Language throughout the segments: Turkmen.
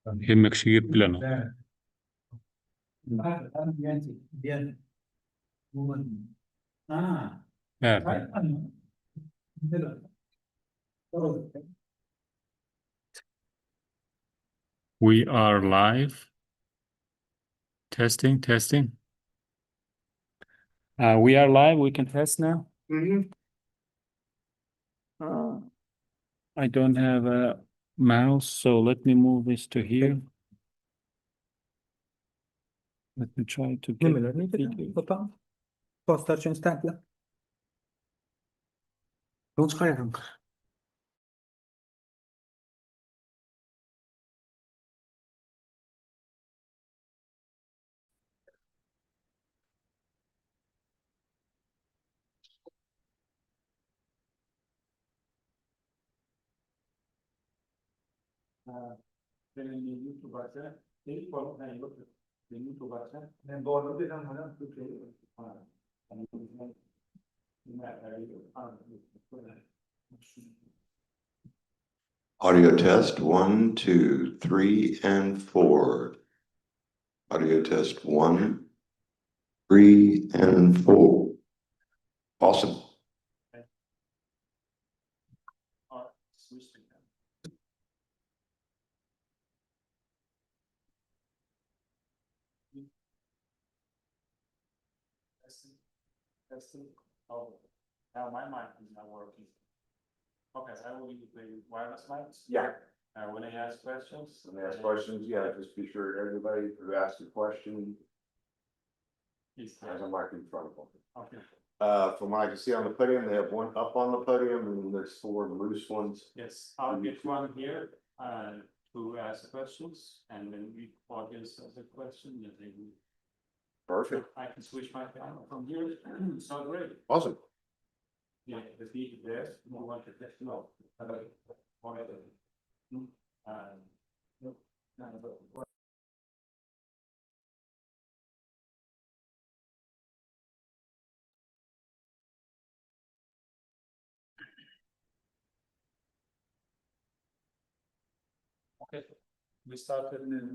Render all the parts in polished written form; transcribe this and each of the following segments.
Hemme kişi girip bilenok. Bärde. We are live. Testing, testing. We are live. We can test now. I don't have a mouse, so let me move this to here. Let me try to get Nimeler the video. Papa. Poster üçin stämpla. Bunu çykarýaryn. Audio test 1, 2, 3, and 4. Audio test 1, 3, and 4. Awesome. Testing, testing. Oh, now my mic is not working. Okay, I will use the wireless mics. Yeah. When I ask questions. When they ask questions, yeah, just be sure everybody who asks a question Is has a mic in front of them. Okay. From what I can see on the podium, they have one up on the podium and then there's 4 loose ones. Yes, I'll get one here to ask questions, and then the audience has a question, then they will. Perfect. I can switch my camera from here. So great. Awesome. Yeah, the beat there. You want to test no. Okay, we started in the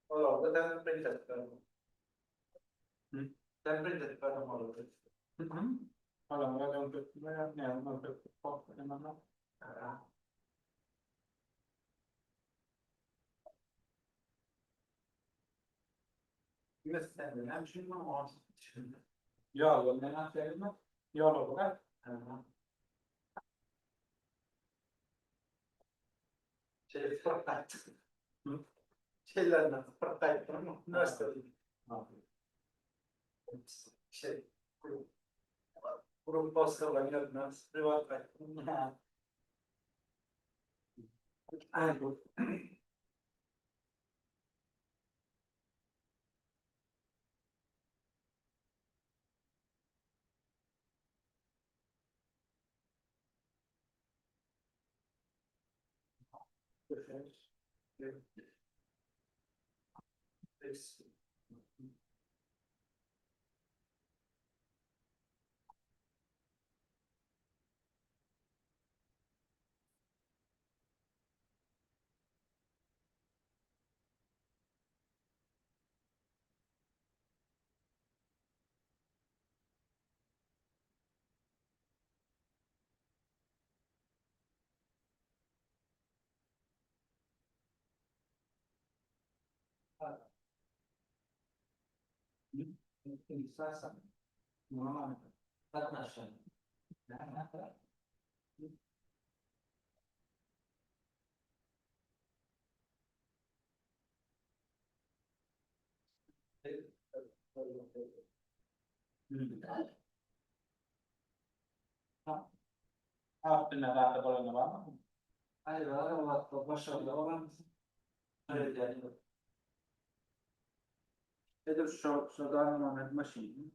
Olarda sen print etdirin. Sen print etdirin olurdu. Şey fırkattı. Şeylerden fırkattı. Üniversitede. Şey. Grup. Grup baskılar gelmez. Privat Aynen. Hayır, Allah başarılı olan Evet yani. Edip şu şuradan Mehmet maşin.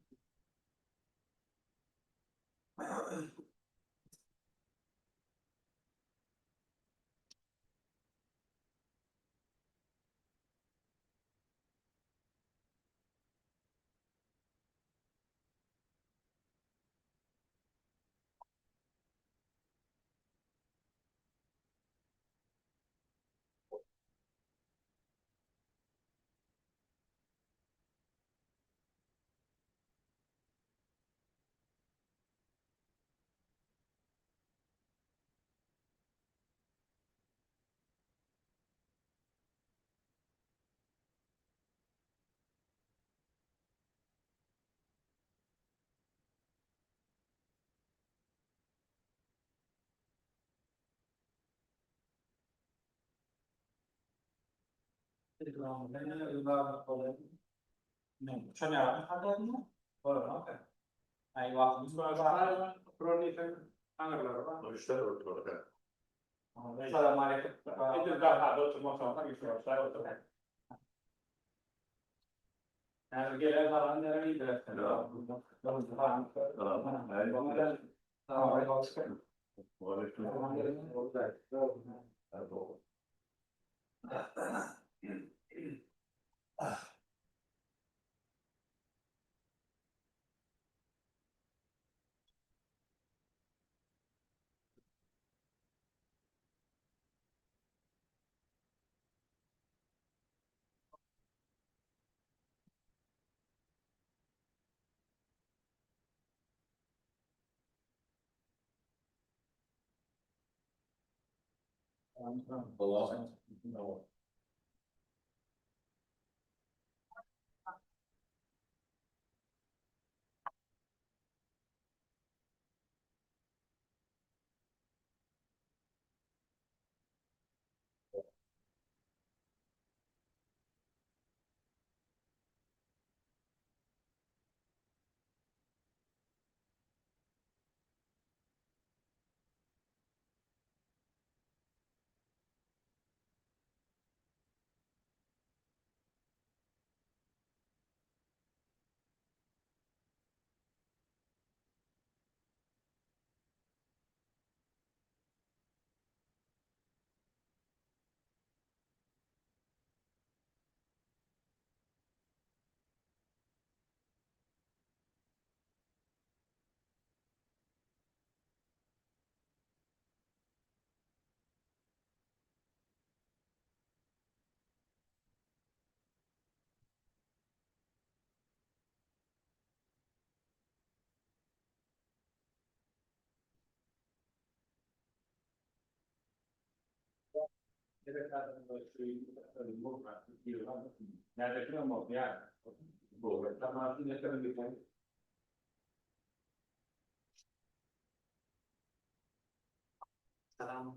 Salam.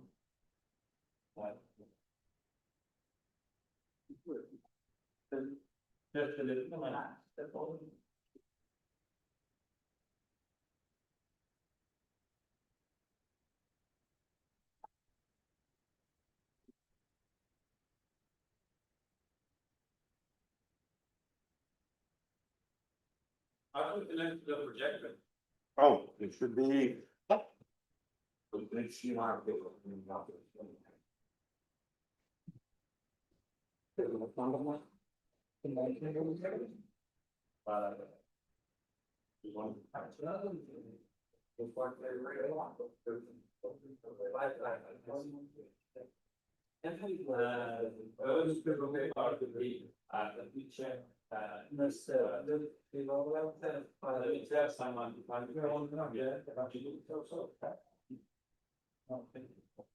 How do we connect to the projector? Oh, it should be.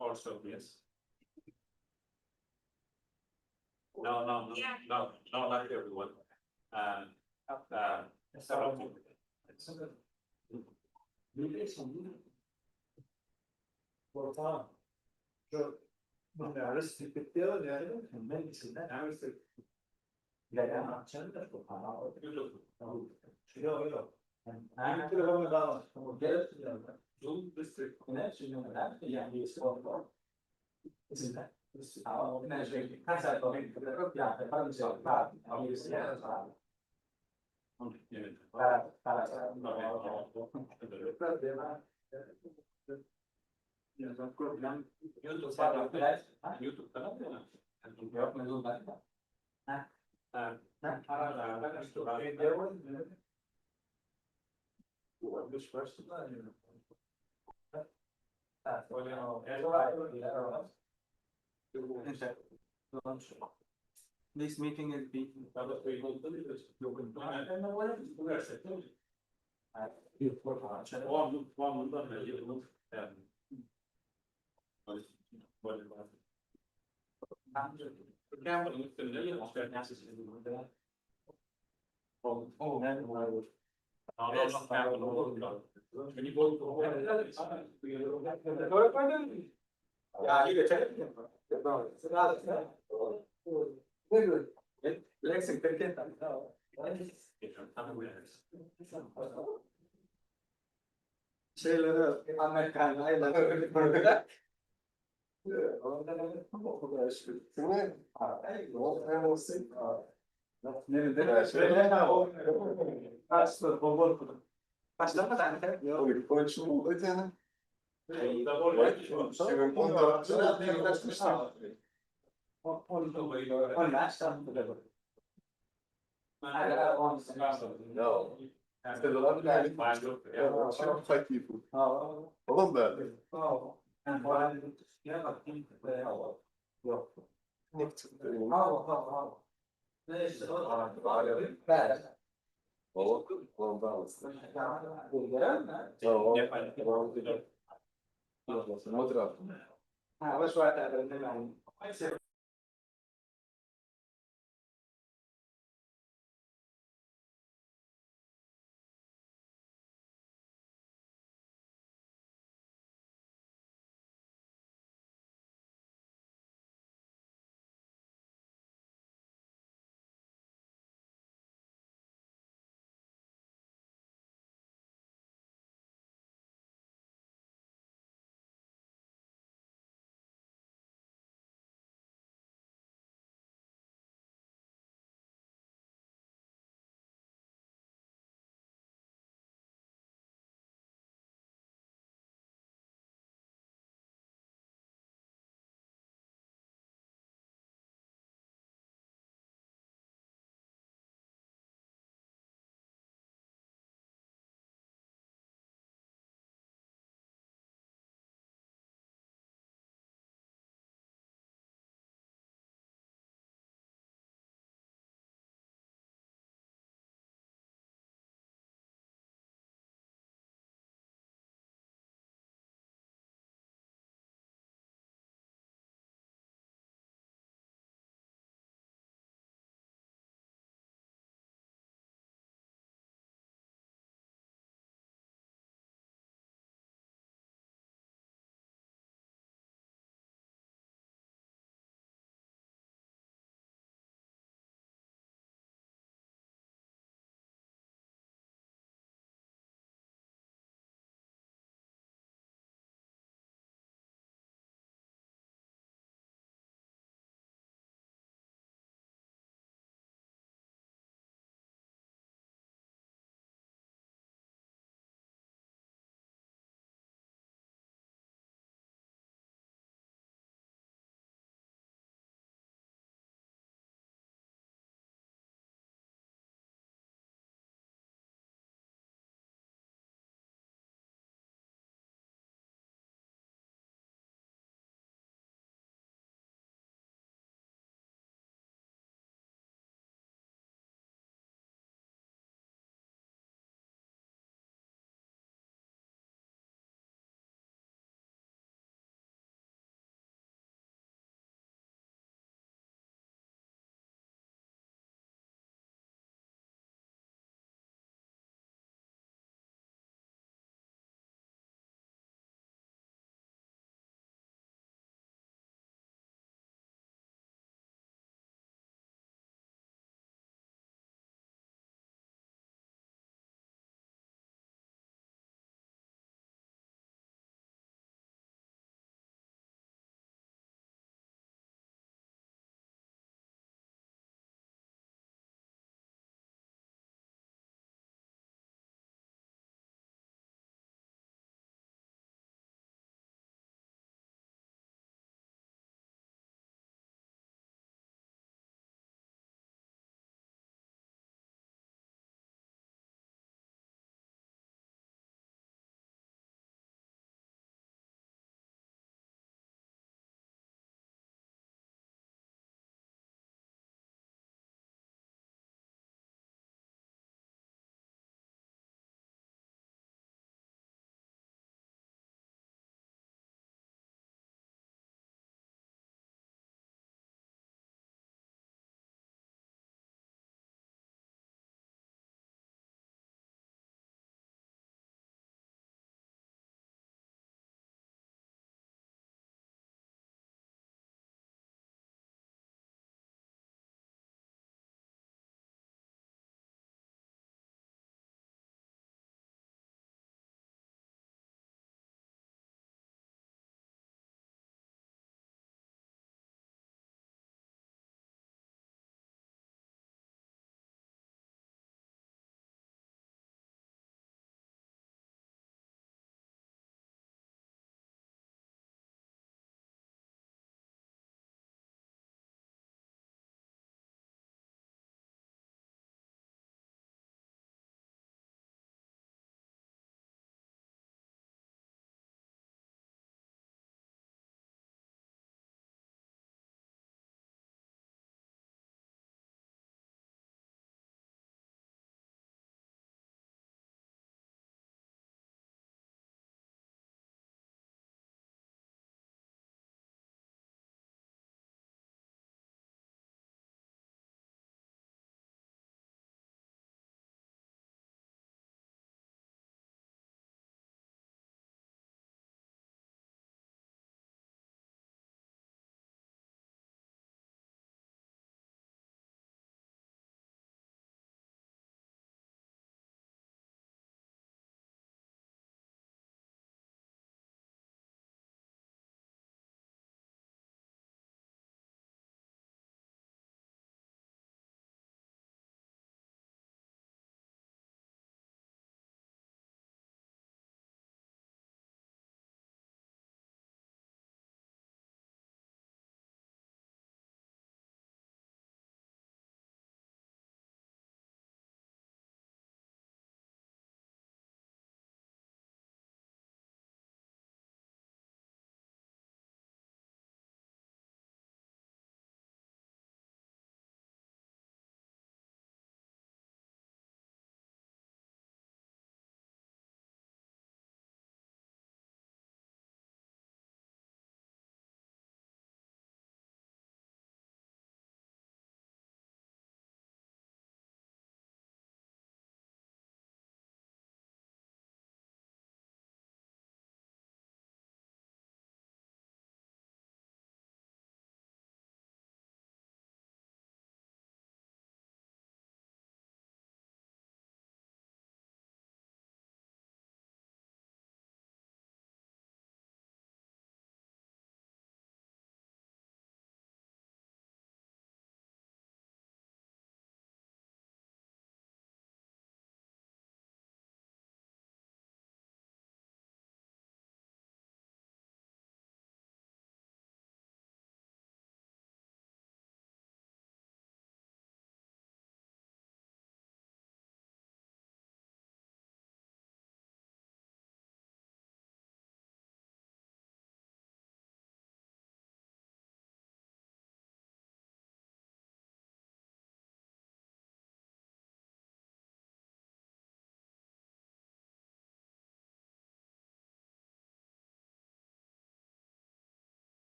Also, yes. No, no, no, no, no, not everyone. This meeting is being.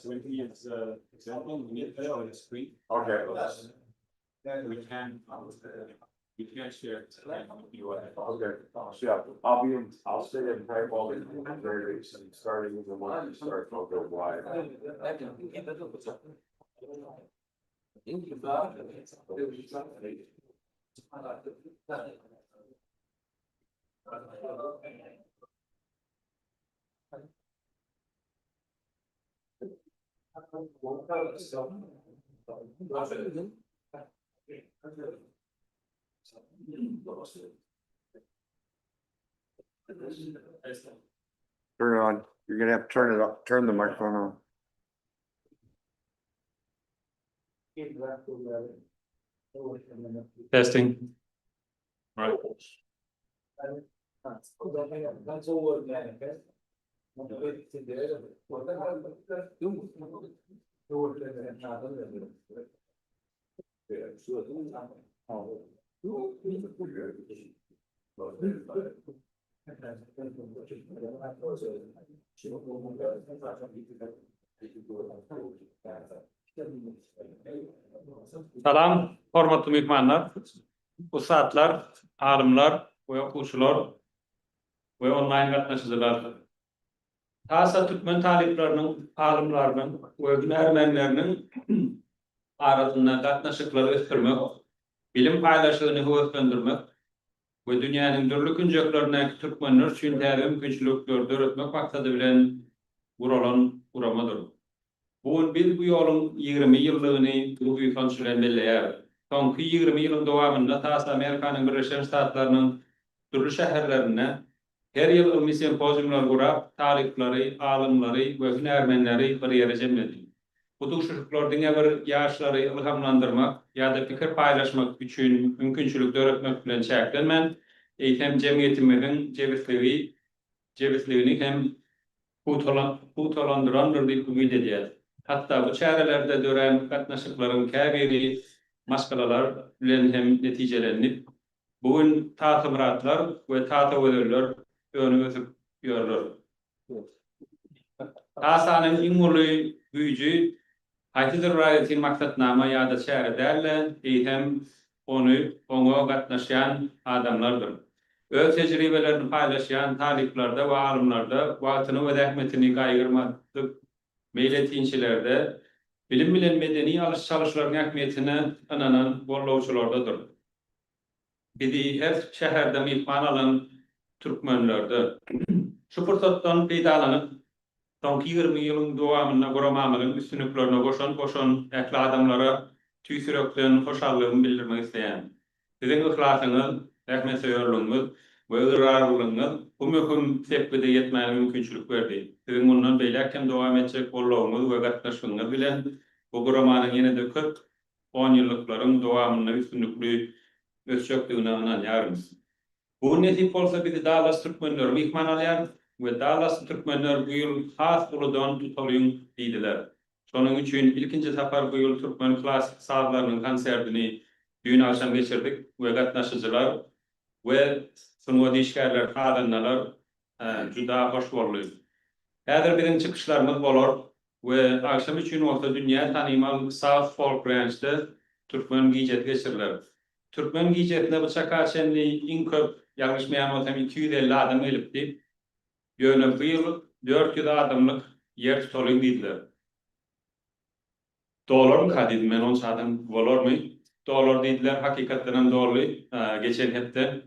When he is example, we need to show the screen. Okay. We can, we can share. Okay, yeah, I'll be in, I'll stay in type all the very starting the month you start, I'll go wide. Turn it on, you're gonna have to turn it up, turn the microphone on. Testing. Right. Salam, hormatly myhmanlar, ussatlar, alymlar we okuwçylar we onlaýn gatnaşyjylar. TASA türkmen talyplarynyň, alymlarynyň we hünärmenleriniň arasynda gatnaşyklary ösdürmek, bilim paýlaşygyny höweslendirmek we dünýäniň dürli künjeklerindäki türkmenler üçin täze mümkinçilikleri döretmek maksady bilen guralan guramadyr. Bu gün biz bu ýoluň 20 ýyllygyny uly buýsanç bilen belleýäris. Soňky 20 ýylyň dowamynda TASA Amerikanyň Birleşen Ştatlarynyň dürli şäherlerinde her ýyl ylmy simpoziumlar gurap, talyplary, alymlary we hünärmenleri bir ýere jemledi. Bu duşuşyklar diňe bir ýaşlary ylhamlandyrmak ýa-da pikir paýlaşmak üçin mümkinçilik döretmek bilen çäklenmän, eýsem jemgyýetimiziň jebisligi jebisligini hem pugtalandyrandyr diýip umyt edýäris. Hatda bu çärelerde dörän gatnaşyklaryň käbiri maşgalalar bilen hem netijelenip, bu gün Tatamyratlar we Tatagözeller önüp-ösüp ýörler. TASA-nyň iň uly güýji haýsydyr bir aýratyn maksatnama ýa-da çäre däl-de, eýsem, ony oňa gatnaşýan adamlardyr. Öz tejribelerini paýlaşýan talyplarda we alymlarda, wagtyny we zähmetini gaýgyrmadyk meýletinçilerde, bilim bilen medeni alyş-çalyşlaryň ähmiýetine ynanan gollawçylardadyr. Bizi her şäherde myhman alan türkmenlerde. Şu pursatdan peýdalanyp, soňky 20 ýylyň dowamynda guramamyzyň üstünliklerine goşant goşan ähli adamlara tüýs ýürekden hoşallygymy bildirmek isleýän. Siziň yhlasyňyz, zähmetsöýerligiňiz we ygrarlylygyňyz bu möhüm sepgide ýetmäge mümkinçilik berdi. Siziň mundan beýläk hem dowam etjek goldawyňyz we gatnaşygyňyz bilen bu guramanyň ýene-de köp onýyllyklaryň dowamynda üstünlikli ösjekdigine ynanýaryn. Bu gün nesip bolsa bizi Dallas türkmenleri myhman alýar we Dallasly türkmenler bu ýyl has uludan tutalyň diýdiler. Şonuň üçin ilkinji sapar bu ýyl türkmen klassyky sazlarynyň konserdini düýn agşam geçirdik we gatnaşyjylar we sungat işgärleri sazandalar juda hoş boldy. Häzir biziň çykyşlarymyz bolar we agşam üçin bolsa dünýä tanymal South Fork Ranch-de türkmen gijesi geçiriler. Türkmen gijesine bu çaka çenli iň köp, ýalňyşmaýan bolsam, 250 adam gelipdi. Ýöne bu ýyl 400 adamlyk ýer tutalyň diýdiler. Dolarmyka diýdim men, onça adam bolarmy? Dolar diýdiler, hakykatdanam doldy geçen hepde.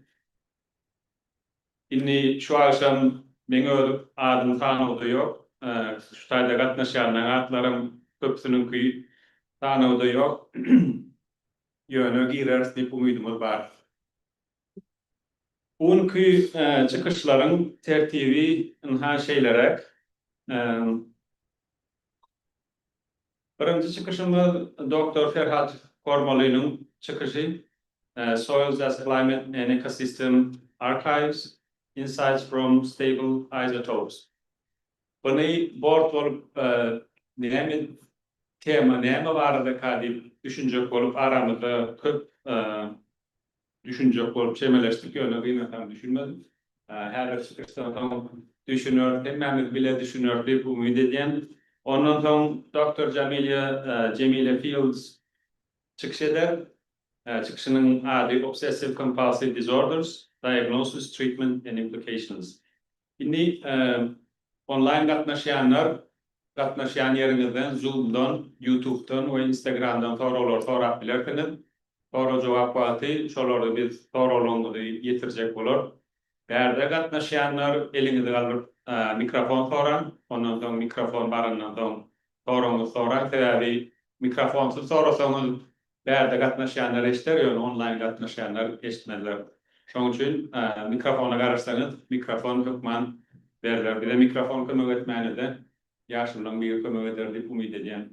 Indi şu agşam meň öz adym sanawda ýok. Şu taýda gatnaşýanlaryň atlaram köpüsiniňki sanawda ýok. Ýöne gireris diýip umydymyz bar. Bu günki çykyşlaryň tertibi ynha şeýleräk. Birinji çykyşymyz doktor Ferhat Kormalynyň çykyşy Soils as Climate and Ecosystem Archives, Insights from Stable Isotopes. Buny board bolup näme tema näme baradaka diýip düşünjek bolup aramyzda köp Düşünjek bolup çemeleşdik, ýöne gynansam düşünmedim. Häzir çykyşdan soň düşüneris, hemmämiz bile düşüneris diýip umyt edýän. Ondan soň doktor Jamilýa Jemile Fields çykyş eder. Çykyşynyň ady Obsessive Compulsive Disorders, Diagnosis, Treatment and Implications. Indi onlaýn gatnaşýanlar gatnaşýan ýeriňizden Zoom-dan, YouTube-dan we Instagram-dan soraglar sorap bilersiňiz. Sorag-jogap wagty şolarda biz soraglaryňyzy ýetirjek bolar. Bärde gatnaşýanlar eliňizi galdyryp mikrofon soraň, ondan soň mikrofon barandan soň soragyňyzy soraň. Sebäbi mikrofonsyz sorasaňyz Bärde gatnaşýanlar eşder, ýöne onlaýn gatnaşýanlar eşitmezler. Şonuň üçin mikrofona garaşsaňyz, mikrofon hökman berler. Bize mikrofon kömek etmäne-de ýaşulularyň biri kömek eder diýip umyt edýän.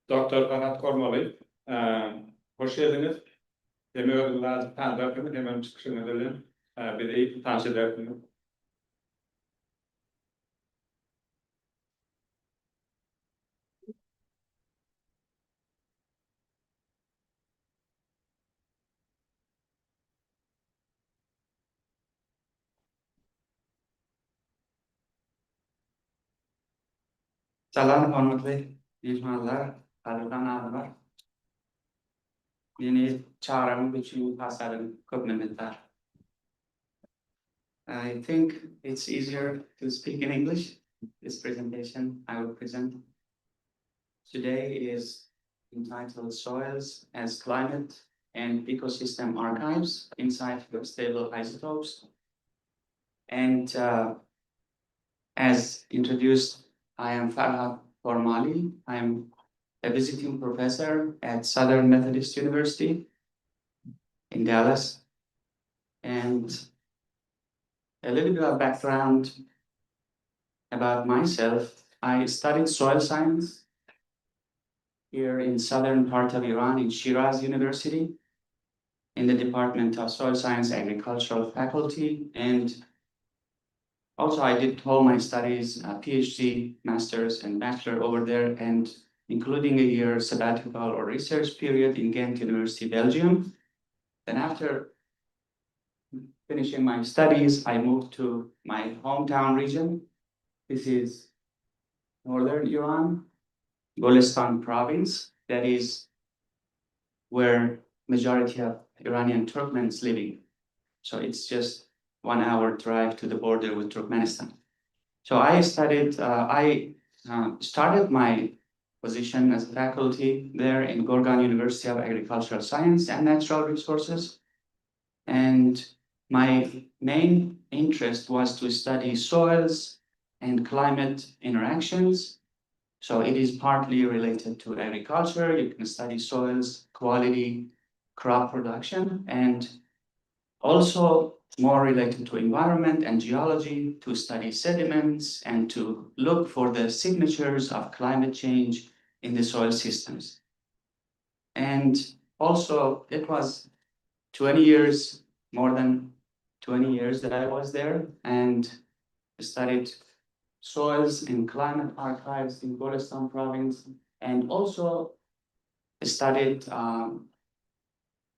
Doktor Farhat Kormaly, hoş geldiňiz. Hem özüňizi azajyk tanydarsyňyz, hemem çykyşyňyz bilen bizi tanyş edersiňiz. Salam hormatly myhmanlar, gadyrdan adamlar. Meni çagyranyňyz üçin hasadan köp minnetdar. I think it's easier to speak in English. This presentation I will present today is entitled Soils as Climate and Ecosystem Archives, Insight from Stable Isotopes. And as introduced, I am Farhad Khormali. I am a visiting professor at Southern Methodist University in Dallas. And a little bit of background about myself. I studied soil science here in southern part of Iran in Shiraz University in the Department of Soil Science Agricultural Faculty. And also I did all my studies, PhD, master's and bachelor over there, and including a year sabbatical or research period in Ghent University, Belgium. Then after finishing my studies, I moved to my hometown region. This is northern Iran, Golestan province. That is where majority of Iranian Turkmens living. So it's just 1 hour drive to the border with Turkmenistan. So I started my position as a faculty there in Gorgan University of Agricultural Science and Natural Resources. And my main interest was to study soils and climate interactions. So it is partly related to agriculture. You can study soils, quality, crop production, and also more related to environment and geology, to study sediments and to look for the signatures of climate change in the soil systems. And also it was 20 years, more than 20 years that I was there and studied soils and climate archives in Golestan province, and also studied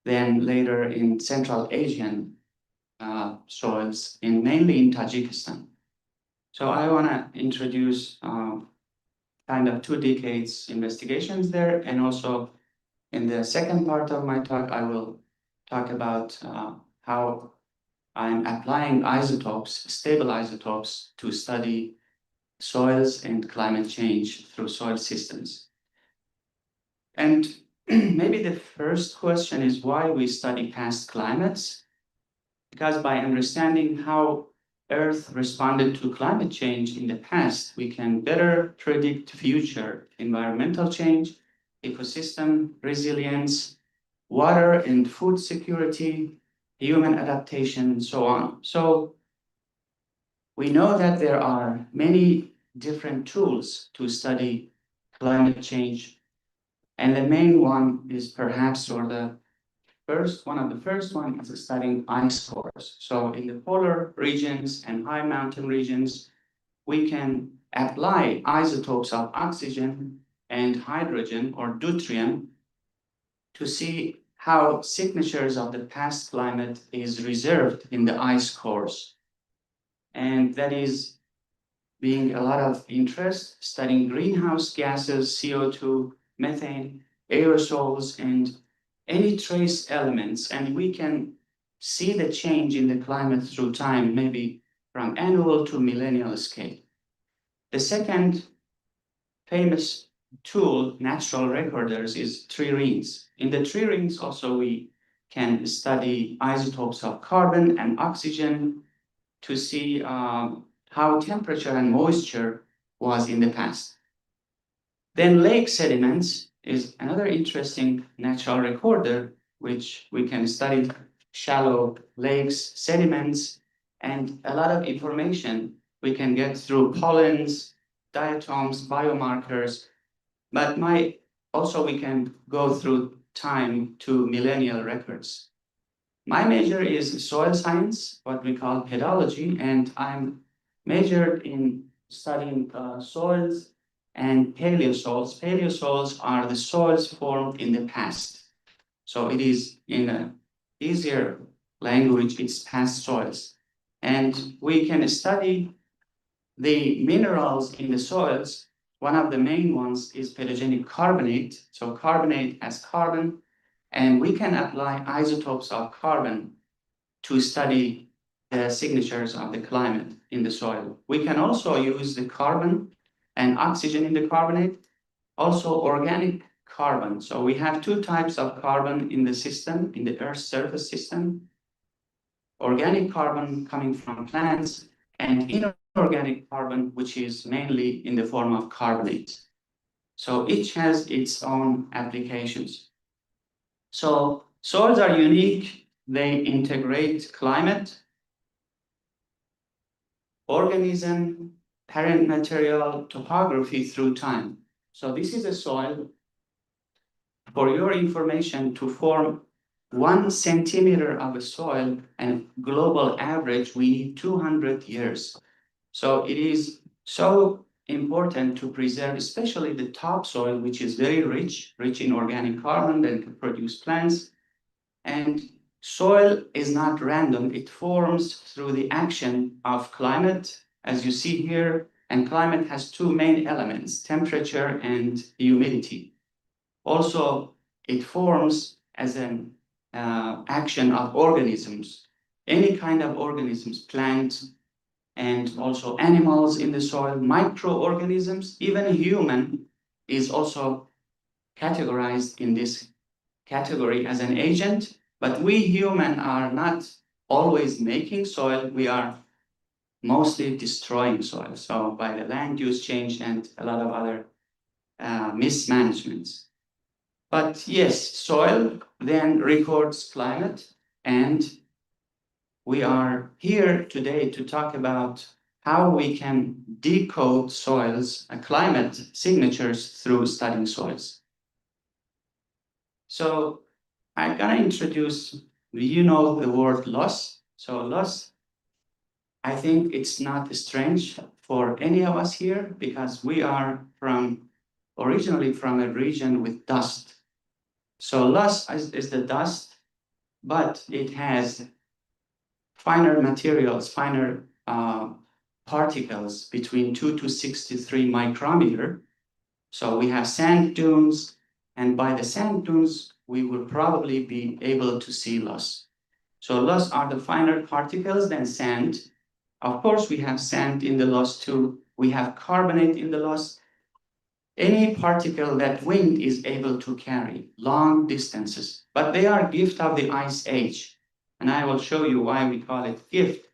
then later in Central Asian soils, mainly in Tajikistan. So I want to introduce kind of 2 decades investigations there, and also In the second part of my talk, I will talk about how I'm applying isotopes, stable isotopes, to study soils and climate change through soil systems. And maybe the first question is why we study past climates. Because by understanding how Earth responded to climate change in the past, we can better predict future environmental change, ecosystem resilience, water and food security, human adaptation, and so on. So we know that there are many different tools to study climate change. And the main one is perhaps, or the first one of the first one is studying ice cores. So in the polar regions and high mountain regions, we can apply isotopes of oxygen and hydrogen or deuterium to see how signatures of the past climate is reserved in the ice cores. And that is being a lot of interest, studying greenhouse gases, CO2, methane, aerosols, and any trace elements. And we can see the change in the climate through time, maybe from annual to millennial scale. The second famous tool, natural recorders, is tree rings. In the tree rings also we can study isotopes of carbon and oxygen to see how temperature and moisture was in the past. Then lake sediments is another interesting natural recorder, which we can study shallow lakes, sediments, and a lot of information we can get through pollens, diatoms, biomarkers, but also we can go through time to millennial records. My major is soil science, what we call pedology, and I'm majored in studying soils and paleosols. Paleosols are the soils formed in the past. So it is in an easier language, it's past soils. And we can study the minerals in the soils. One of the main ones is pedogenic carbonate. So carbonate has carbon, and we can apply isotopes of carbon to study the signatures of the climate in the soil. We can also use the carbon and oxygen in the carbonate, also organic carbon. So we have two types of carbon in the system, in the Earth's surface system. Organic carbon coming from plants and inorganic carbon, which is mainly in the form of carbonate. So each has its own applications. So soils are unique. They integrate climate, organism, parent material, topography through time. So this is a soil. For your information, to form 1 centimeter of a soil and global average, we need 200 years. So it is so important to preserve, especially the topsoil, which is very rich, rich in organic carbon that can produce plants. And soil is not random. It forms through the action of climate, as you see here. And climate has two main elements, temperature and humidity. Also, it forms as an action of organisms, any kind of organisms, plants, and also animals in the soil, microorganisms, even human is also categorized in this category as an agent. But we human are not always making soil, we are mostly destroying soil. So by the land use change and a lot of other mismanagements. But yes, soil then records climate, and we are here today to talk about how we can decode soils, climate signatures through studying soils. So I'm going to introduce, you know, the word loss. So loss, I think it's not strange for any of us here because we are originally from a region with dust. So loss is the dust, but it has finer materials, finer particles between 2 to 63 micrometer. So we have sand dunes, And by the sand dunes, we will probably be able to see loess. So loess are the finer particles than sand. Of course, we have sand in the loess too. We have carbonate in the loess. Any particle that wind is able to carry long distances, but they are gift of the ice age. And I will show you why we call it gift.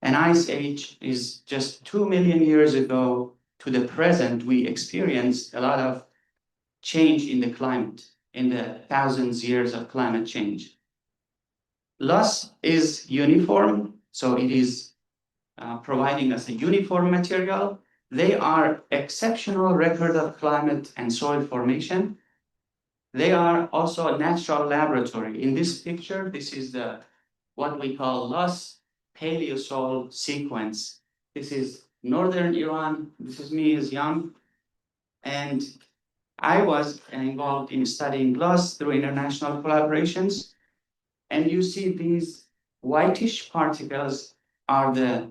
An ice age is just 2 million years ago to the present, we experienced a lot of change in the climate, in the thousands years of climate change. Loess is uniform, so it is providing us a uniform material. They are exceptional record of climate and soil formation. They are also a natural laboratory. In this picture, this is the what we call loess paleosol sequence. This is northern Iran. This is me as young. And I was involved in studying loess through international collaborations. And you see these whitish particles are the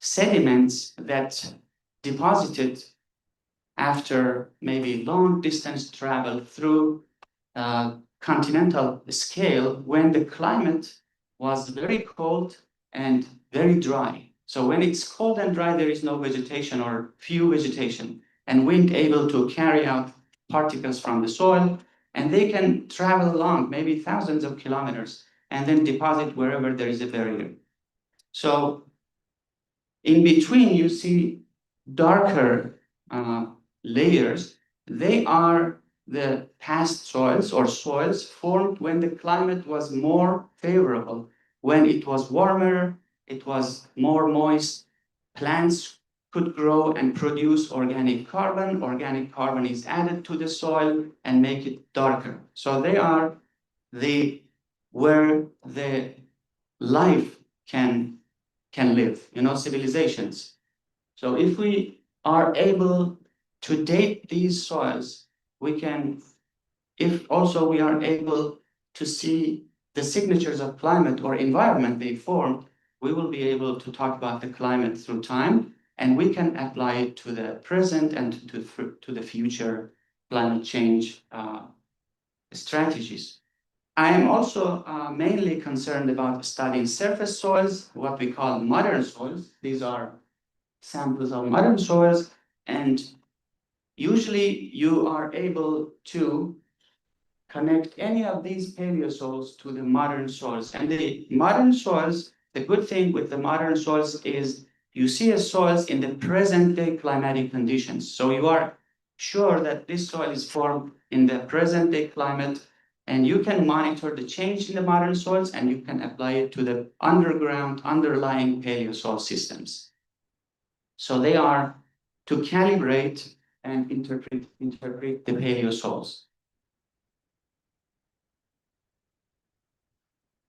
sediments that deposited after maybe long distance travel through continental scale when the climate was very cold and very dry. So when it's cold and dry, there is no vegetation or few vegetation, and wind able to carry out particles from the soil, and they can travel long, maybe thousands of kilometers, and then deposit wherever there is a barrier. So in between, you see darker layers. They are the past soils or soils formed when the climate was more favorable, when it was warmer, it was more moist, plants could grow and produce organic carbon. Organic carbon is added to the soil and make it darker. So they are the where the life can live, civilizations. So if we are able to date these soils, we can, if also we are able to see the signatures of climate or environment they formed, we will be able to talk about the climate through time, and we can apply it to the present and to the future climate change strategies. I am also mainly concerned about studying surface soils, what we call modern soils. These are samples of modern soils, and usually you are able to connect any of these paleosols to the modern soils. And the modern soils, the good thing with the modern soils is you see a soils in the present day climatic conditions. So you are sure that this soil is formed in the present day climate, and you can monitor the change in the modern soils, and you can apply it to the underground underlying paleosol systems. So they are to calibrate and interpret the paleosols.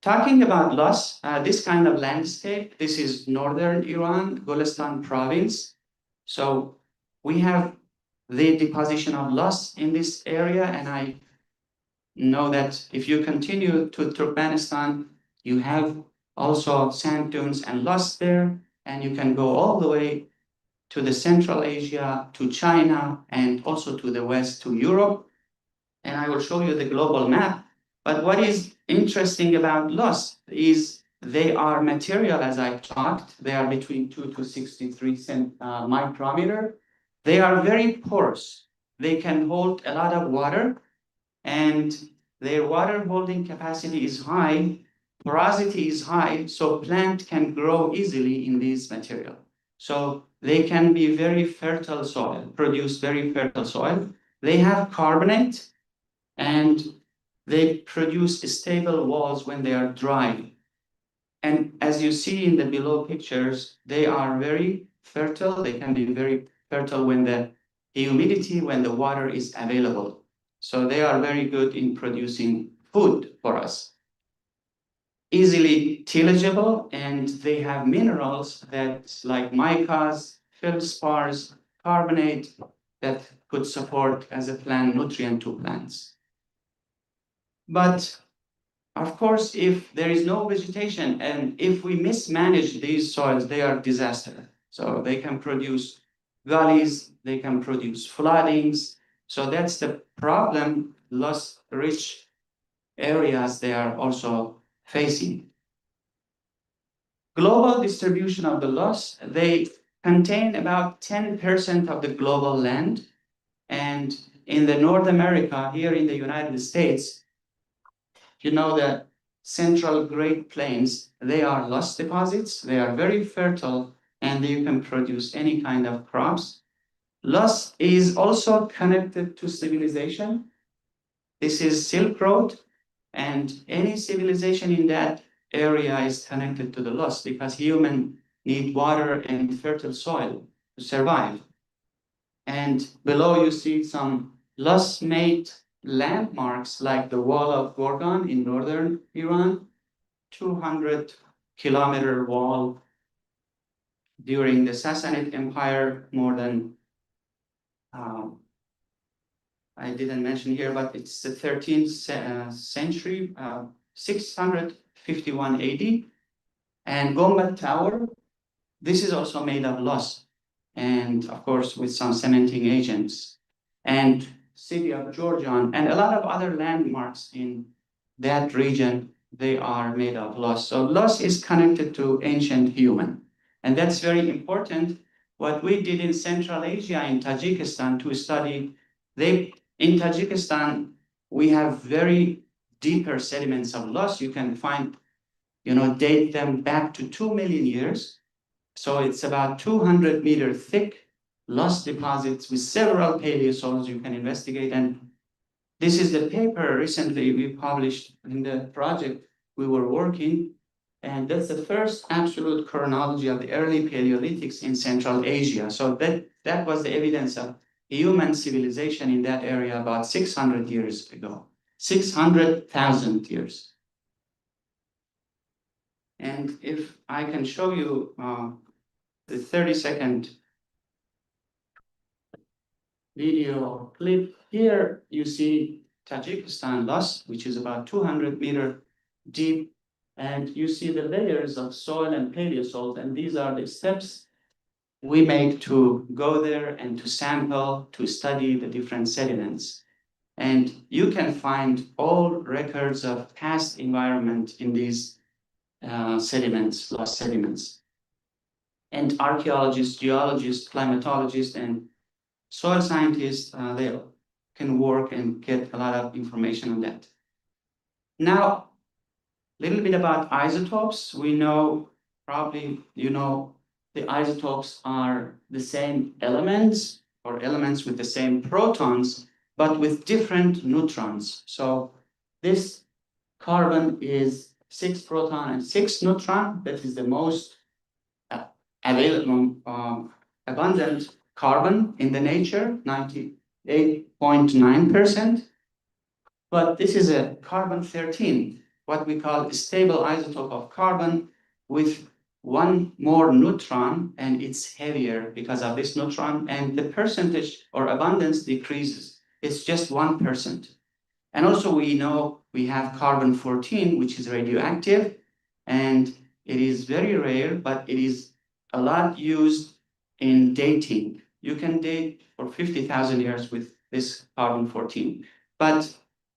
Talking about loess, this kind of landscape, this is northern Iran, Golestan province. So we have the deposition of loess in this area, and I know that if you continue to Turkmenistan, you have also sand dunes and loess there, and you can go all the way to the Central Asia, to China, and also to the west, to Europe. And I will show you the global map. But what is interesting about loess is they are material, as I talked, they are between 2 to 63 micrometer. They are very porous. They can hold a lot of water, and their water holding capacity is high, porosity is high, so plant can grow easily in this material. So they can be very fertile soil, produce very fertile soil. They have carbonate, and they produce stable walls when they are dry. And as you see in the below pictures, they are very fertile. They can be very fertile when the humidity, when the water is available. So they are very good in producing food for us. Easily tillagable, and they have minerals that like micas, feldspars, carbonate that could support as a plant nutrient to plants. But of course, if there is no vegetation and if we mismanage these soils, they are disaster. So they can produce gullies, they can produce floodings. So that's the problem loess rich areas they are also facing. Global distribution of the loess, they contain about 10% of the global land. And in the North America, here in the United States, you know the Central Great Plains, they are loess deposits. They are very fertile and you can produce any kind of crops. Loess is also connected to civilization. This is Silk Road, and any civilization in that area is connected to the loess because human need water and fertile soil to survive. And below you see some loess-made landmarks like the Wall of Gorgan in northern Iran, 200-kilometer wall during the Sassanid Empire, more than, I didn't mention here, but it's the 13th century, 651 AD. And Gonbad Tower, this is also made of loess, and of course with some cementing agents. And city of Jorjan and a lot of other landmarks in that region, they are made of loess. So loess is connected to ancient human. And that's very important. What we did in Central Asia, in Tajikistan, to study, in Tajikistan, we have very deeper sediments of loess. You can find, date them back to 2 million years. So it's about 200 meter thick loess deposits with several paleosols you can investigate. And this is the paper recently we published in the project we were working. And that's the first absolute chronology of the early Paleolithics in Central Asia. So that was the evidence of human civilization in that area about 600 years ago, 600,000 years. And if I can show you the 30-second video clip here, you see Tajikistan loess, which is about 200 meter deep. And you see the layers of soil and paleosols, and these are the steps we make to go there and to sample, to study the different sediments. And you can find all records of past environment in these sediments, loess sediments. And archaeologists, geologists, climatologists, and soil scientists, they can work and get a lot of information on that. Now, a little bit about isotopes. We know, probably you know, the isotopes are the same elements or elements with the same protons, but with different neutrons. So this carbon is 6 proton and 6 neutron. That is the most available, abundant carbon in the nature, 98.9%. But this is a carbon 13, what we call a stable isotope of carbon with 1 more neutron, and it's heavier because of this neutron, and the percentage or abundance decreases. It's just 1%. And also we know we have carbon 14, which is radioactive, and it is very rare, but it is a lot used in dating. You can date for 50,000 years with this carbon 14. But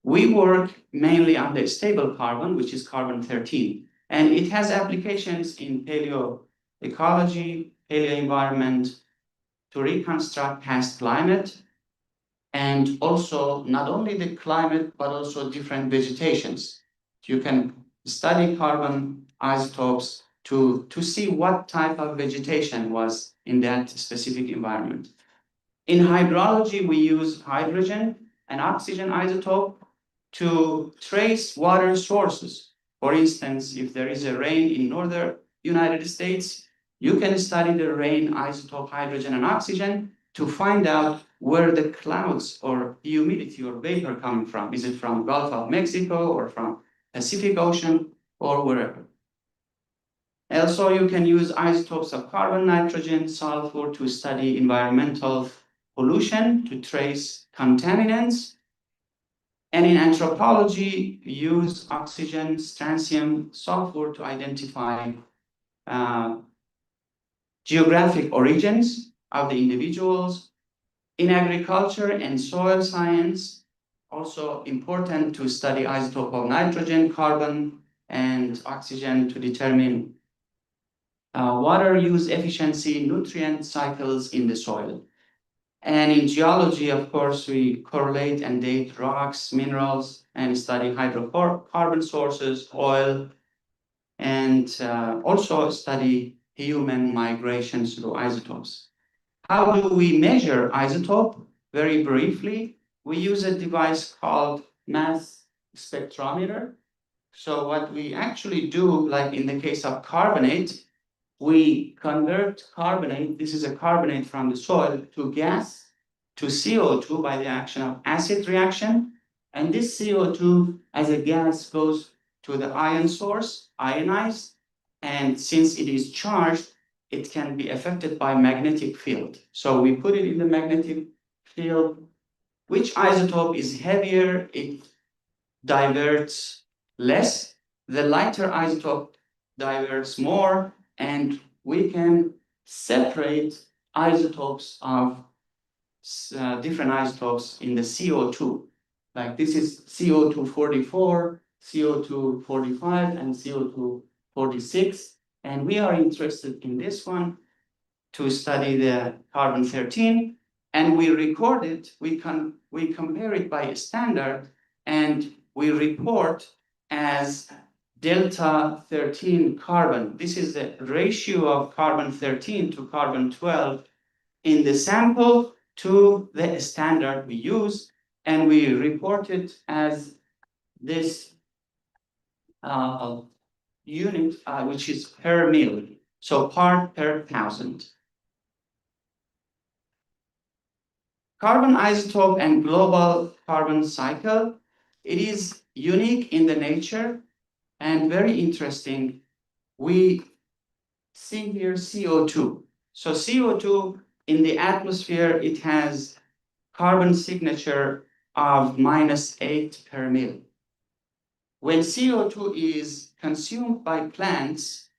we work mainly on the stable carbon, which is carbon 13. And it has applications in paleoecology, paleoenvironment, to reconstruct past climate, and also not only the climate, but also different vegetations. You can study carbon isotopes to see what type of vegetation was in that specific environment. In hydrology, we use hydrogen and oxygen isotope to trace water sources. For instance, if there is a rain in northern United States, you can study the rain isotope, hydrogen and oxygen to find out where the clouds or humidity or vapor coming from. Is it from Gulf of Mexico or from Pacific Ocean or wherever? Also, you can use isotopes of carbon, nitrogen, sulfur to study environmental pollution, to trace contaminants. And in anthropology, use oxygen, strontium, sulfur to identify geographic origins of the individuals. In agriculture and soil science, also important to study isotope of nitrogen, carbon, and oxygen to determine water use efficiency, nutrient cycles in the soil. And in geology, of course, we correlate and date rocks, minerals, and study hydrocarbon sources, oil, and also study human migrations through isotopes. How do we measure isotope? Very briefly, we use a device called mass spectrometer. So what we actually do, like in the case of carbonate, we convert carbonate, this is a carbonate from the soil, to gas, to CO2 by the action of acid reaction. And this CO2 as a gas goes to the ion source, ionized, and since it is charged, it can be affected by magnetic field. So we put it in the magnetic field. Which isotope is heavier, it diverts less. The lighter isotope diverts more, and we can separate isotopes of different isotopes in the CO2. Like this is CO2 44, CO2 45, and CO2 46. And we are interested in this one to study the carbon 13. And we record it, we compare it by a standard, and we report as delta 13 carbon. This is the ratio of carbon 13 to carbon 12 in the sample to the standard we use, and we report it as this unit, which is per mil, so part per thousand. Carbon isotope and global carbon cycle, it is unique in the nature and very interesting. We see here CO2. So CO2 in the atmosphere, it has carbon signature of -8 per mil. When CO2 is consumed by plants,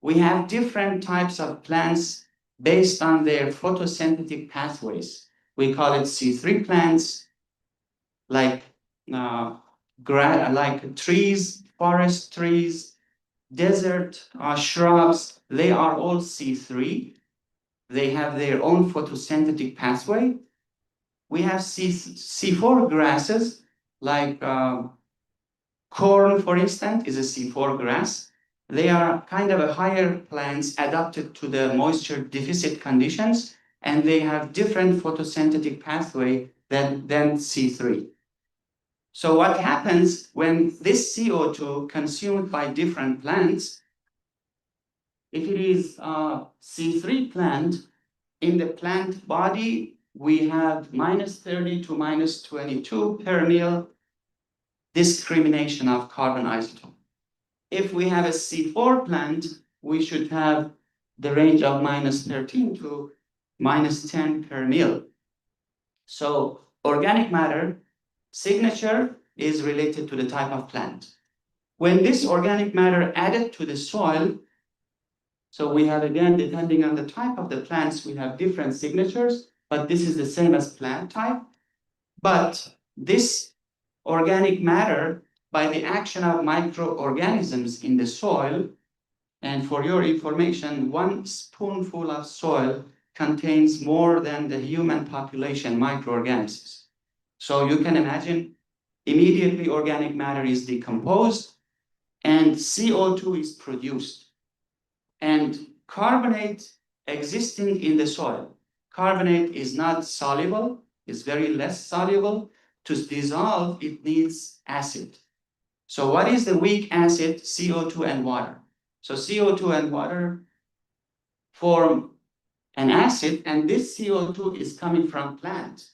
we have different types of plants based on their photosynthetic pathways. We call it C3 plants, like trees, forest trees, desert shrubs. They are all C3. They have their own photosynthetic pathway. We have C4 grasses, like corn, for instance, is a C4 grass. They are kind of a higher plants adapted to the moisture deficit conditions, and they have different photosynthetic pathway than C3. So what happens when this CO2 consumed by different plants, if it is a C3 plant, in the plant body, we have -30 to -22 per mil discrimination of carbon isotope. If we have a C4 plant, we should have the range of -13 to -10 per mil. So organic matter signature is related to the type of plant. When this organic matter added to the soil, so we have, again, depending on the type of the plants, we have different signatures, but this is the same as plant type. But this organic matter, by the action of microorganisms in the soil, and for your information, 1 spoonful of soil contains more than the human population microorganisms. So you can imagine immediately organic matter is decomposed and CO2 is produced. And carbonate existing in the soil. Carbonate is not soluble, it's very less soluble. To dissolve, it needs acid. So what is the weak acid? CO2 and water. So CO2 and water form an acid, and this CO2 is coming from plant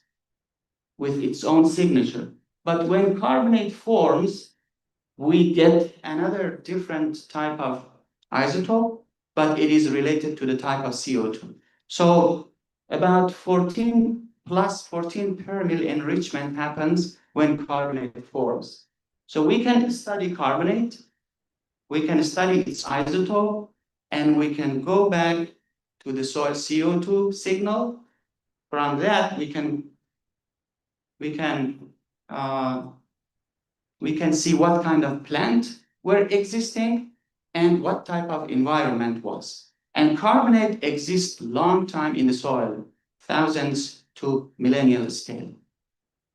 with its own signature. But when carbonate forms, we get another different type of isotope, but it is related to the type of CO2. So about 14 plus 14 per mil enrichment happens when carbonate forms. So we can study carbonate, we can study its isotope, and we can go back to the soil CO2 signal From that we can see what kind of plant were existing and what type of environment was. And carbonate exists long time in the soil, thousands to millennial scale.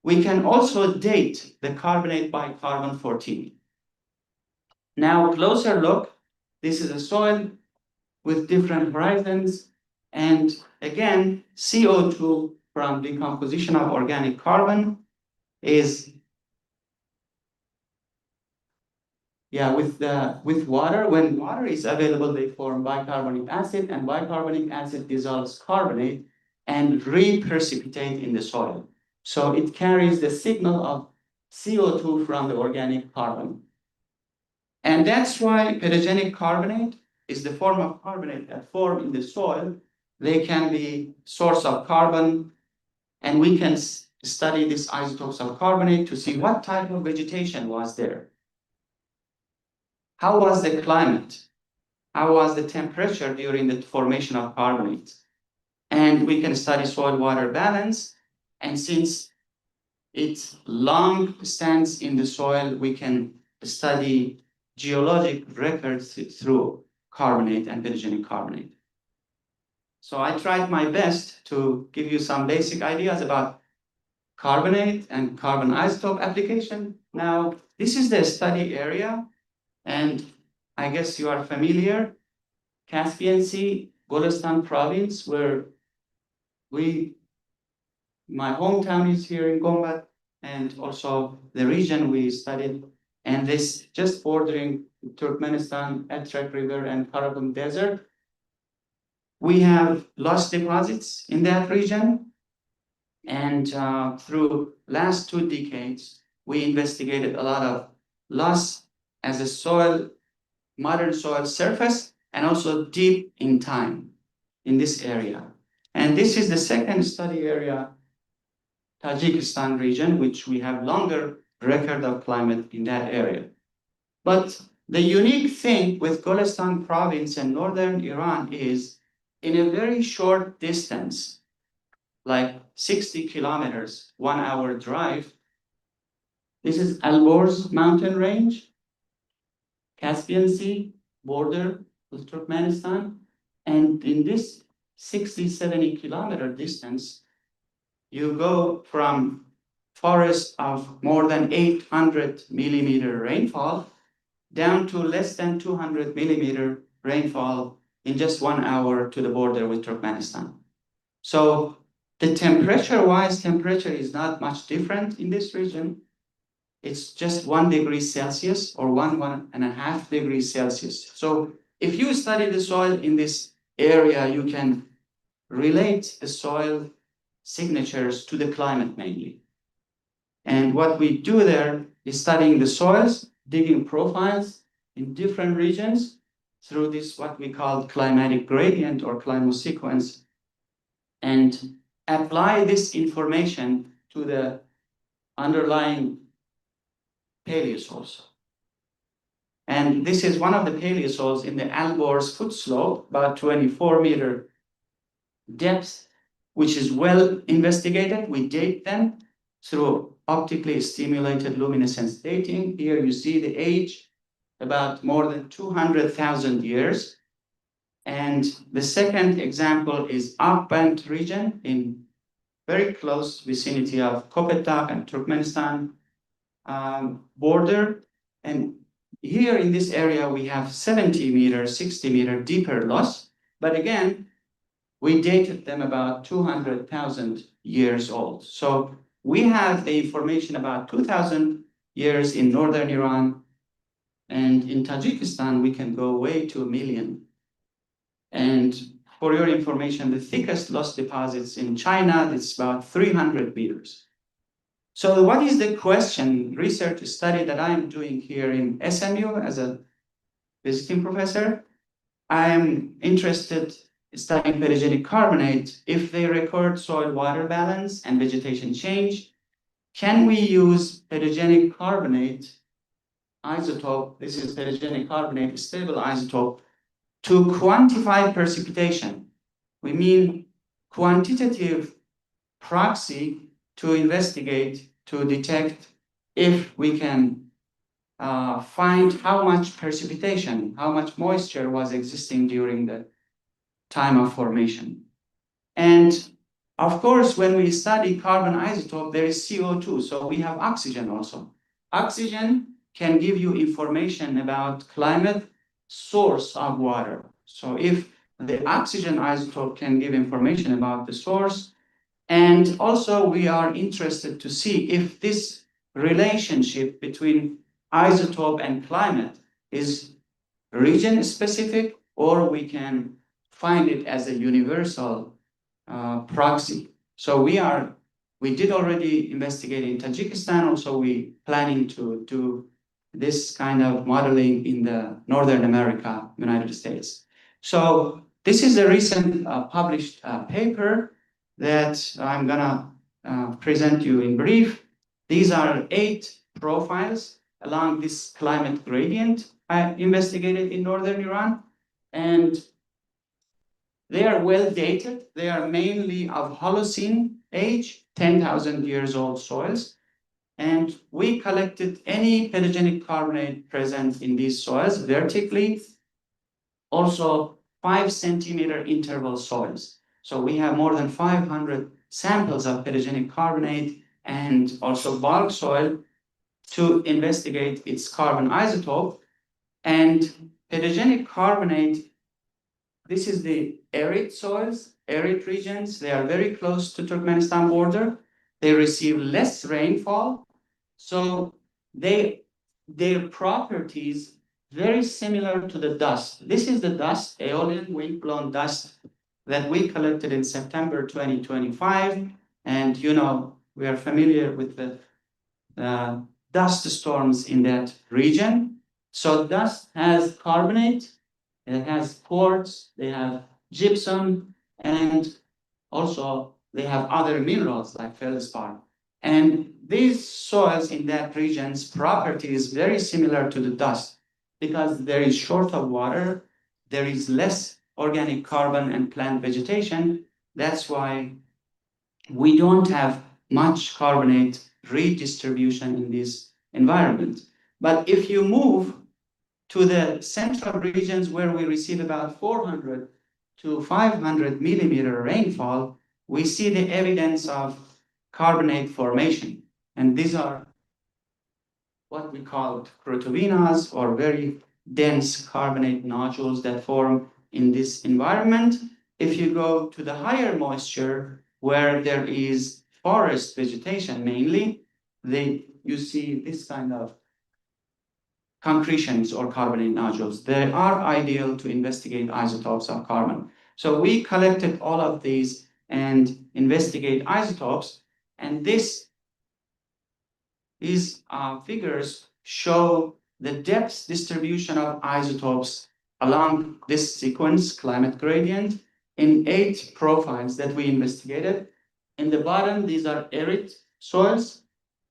We can also date the carbonate by carbon 14. Now, closer look, this is a soil with different horizons. And again, CO2 from decomposition of organic carbon is, yeah, with water. When water is available, they form bicarbonic acid, and bicarbonic acid dissolves carbonate and re-precipitate in the soil. So it carries the signal of CO2 from the organic carbon. And that's why pedogenic carbonate is the form of carbonate that form in the soil. They can be source of carbon, and we can study these isotopes of carbonate to see what type of vegetation was there. How was the climate? How was the temperature during the formation of carbonate? And we can study soil water balance. And since it long stands in the soil, we can study geologic records through carbonate and pedogenic carbonate. So I tried my best to give you some basic ideas about carbonate and carbon isotope application. Now, this is the study area, and I guess you are familiar. Caspian Sea, Golestan province, where my hometown is here in Gonbad, and also the region we studied, and this just bordering Turkmenistan, Etrek River, and Karakum Desert. We have lost deposits in that region. And through last 2 decades, we investigated a lot of loss as a soil, modern soil surface, and also deep in time in this area. And this is the second study area, Tajikistan region, which we have longer record of climate in that area. But the unique thing with Golestan province and northern Iran is in a very short distance, like 60 kilometers, 1 hour drive. This is Alborz mountain range, Caspian Sea border with Turkmenistan. And in this 60, 70 kilometer distance, you go from forest of more than 800 millimeter rainfall down to less than 200 millimeter rainfall in just 1 hour to the border with Turkmenistan. So the temperature-wise, temperature is not much different in this region. It's just 1 degree Celsius or 1.5 degrees Celsius. So if you study the soil in this area, you can relate the soil signatures to the climate mainly. And what we do there is studying the soils, digging profiles in different regions through this, what we call climatic gradient or climosequence, and apply this information to the underlying paleosols. And this is one of the paleosols in the Alborz foot slope, about 24 meter depth, which is well investigated. We date them through optically stimulated luminescence dating. Here you see the age, about more than 200,000 years. And the second example is Aghband region in very close vicinity of Kopetdag and Turkmenistan border. And here in this area, we have 70 meters, 60 meter deeper loss. But again, we dated them about 200,000 years old. So we have the information about 2,000 years in northern Iran. And in Tajikistan, we can go way to a million. And for your information, the thickest loss deposits in China, it's about 300 meters. So what is the question, research study that I'm doing here in SMU as a visiting professor? I am interested in studying pedogenic carbonate. If they record soil water balance and vegetation change, can we use pedogenic carbonate isotope, this is pedogenic carbonate stable isotope, to quantify precipitation? We mean quantitative proxy to investigate, to detect if we can find how much precipitation, how much moisture was existing during the time of formation. And of course, when we study carbon isotope, there is CO2, so we have oxygen also. Oxygen can give you information about climate, source of water. So if the oxygen isotope can give information about the source, and also we are interested to see if this relationship between isotope and climate is region specific, or we can find it as a universal proxy. So we did already investigate in Tajikistan. Also, we planning to do this kind of modeling in the Northern America, United States. So this is a recent published paper that I'm going to present you in brief. These are 8 profiles along this climate gradient I investigated in Northern Iran, and they are well dated. They are mainly of Holocene age, 10,000 years old soils. And we collected any pedogenic carbonate present in these soils vertically, also 5 centimeter interval soils. So we have more than 500 samples of pedogenic carbonate and also bulk soil to investigate its carbon isotope. And pedogenic carbonate, this is the arid soils, arid regions. They are very close to Turkmenistan border. They receive less rainfall. So their properties very similar to the dust. This is the dust, aeolian windblown dust that we collected in September 2025. And we are familiar with the dust storms in that region. So dust has carbonate, it has quartz, they have gypsum, and also they have other minerals like feldspar. And these soils in that region's property is very similar to the dust because there is short of water, there is less organic carbon and plant vegetation. That's why we don't have much carbonate redistribution in this environment. But if you move to the central regions where we receive about 400 to 500 millimeter rainfall, we see the evidence of carbonate formation. And these are what we call krotovinas, or very dense carbonate nodules that form in this environment. If you go to the higher moisture, where there is forest vegetation mainly, you see this kind of concretions or carbonate nodules. They are ideal to investigate isotopes of carbon. So we collected all of these and investigate isotopes. And these figures show the depth distribution of isotopes along this sequence, climate gradient, in 8 profiles that we investigated. In the bottom, these are arid soils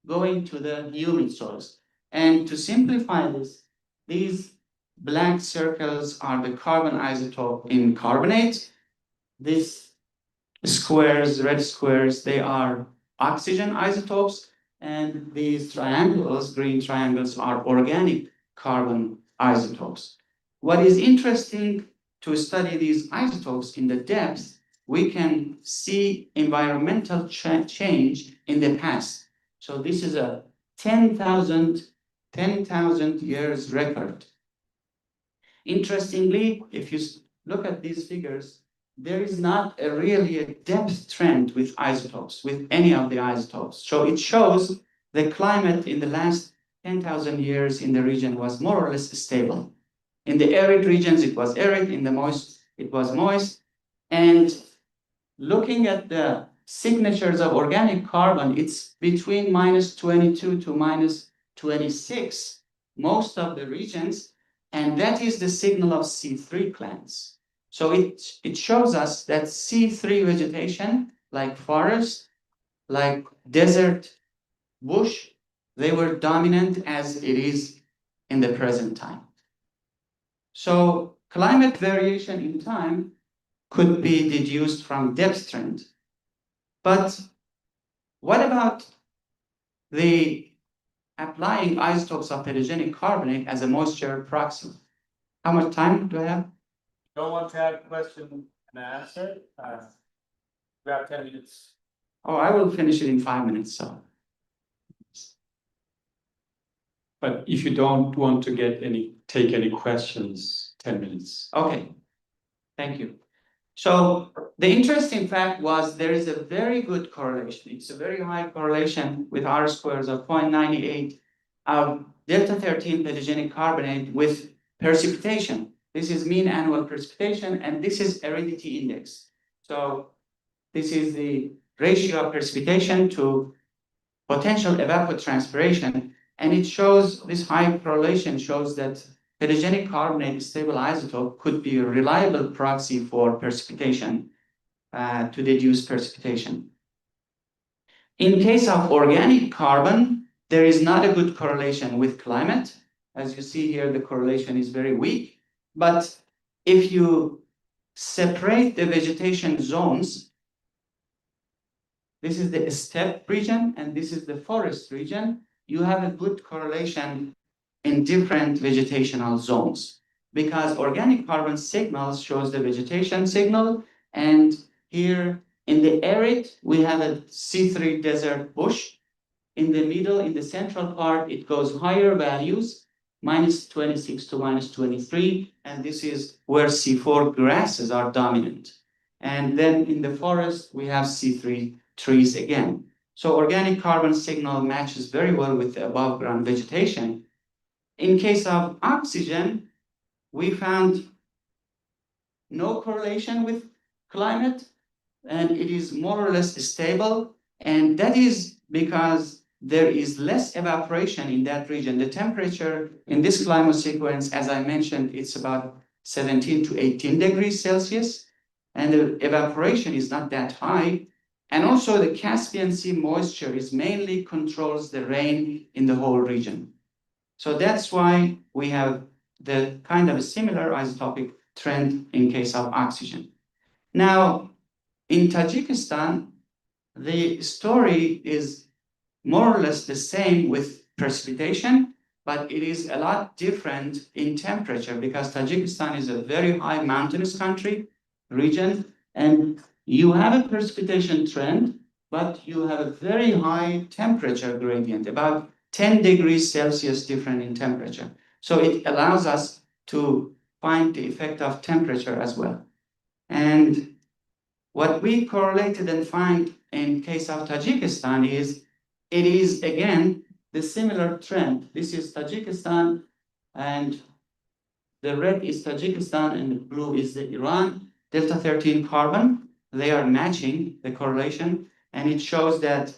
going to the humid soils. And to simplify this, these black circles are the carbon isotope in carbonate. These squares, red squares, they are oxygen isotopes. And these triangles, green triangles, are organic carbon isotopes. What is interesting to study these isotopes in the depth, we can see environmental change in the past. So this is a 10,000 years record. Interestingly, if you look at these figures, there is not a really a depth trend with isotopes, with any of the isotopes. So it shows the climate in the last 10,000 years in the region was more or less stable. In the arid regions, it was arid. In the moist, it was moist. And looking at the signatures of organic carbon, it's between minus 22 to minus 26, most of the regions. And that is the signal of C3 plants. So it shows us that C3 vegetation, like forest, like desert bush, they were dominant as it is in the present time. So climate variation in time could be deduced from depth trend. But What about the applying isotopes of pedogenic carbonate as a moisture proxy? How much time do I have? Don't want to have question and answer, we have 10 minutes. Oh, I will finish it in 5 minutes, so. But if you don't want to take any questions, 10 minutes. Okay, thank you. So the interesting fact was there is a very good correlation. It's a very high correlation with R squares of 0.98 of delta 13 pedogenic carbonate with precipitation. This is mean annual precipitation, and this is aridity index. So this is the ratio of precipitation to potential evapotranspiration. And it shows this high correlation shows that pedogenic carbonate stable isotope could be a reliable proxy for precipitation, to deduce precipitation. In case of organic carbon, there is not a good correlation with climate. As you see here, the correlation is very weak. But if you separate the vegetation zones, this is the steppe region and this is the forest region, you have a good correlation in different vegetational zones because organic carbon signals shows the vegetation signal. And here in the arid, we have a C3 desert bush. In the middle, in the central part, it goes higher values, minus 26 to minus 23. And this is where C4 grasses are dominant. And then in the forest, we have C3 trees again. So organic carbon signal matches very well with the above ground vegetation. In case of oxygen, we found no correlation with climate, and it is more or less stable. And that is because there is less evaporation in that region. The temperature in this climate sequence, as I mentioned, it's about 17 to 18 degrees Celsius, and the evaporation is not that high. And also the Caspian Sea moisture is mainly controls the rain in the whole region. So that's why we have the kind of a similar isotopic trend in case of oxygen. Now, in Tajikistan, the story is more or less the same with precipitation, but it is a lot different in temperature because Tajikistan is a very high mountainous country region, and you have a precipitation trend, but you have a very high temperature gradient, about 10 degrees Celsius different in temperature. So it allows us to find the effect of temperature as well. And what we correlated and find in case of Tajikistan is, it is again, the similar trend. This is Tajikistan, and the red is Tajikistan and the blue is the Iran. Delta 13 carbon, they are matching the correlation, and it shows that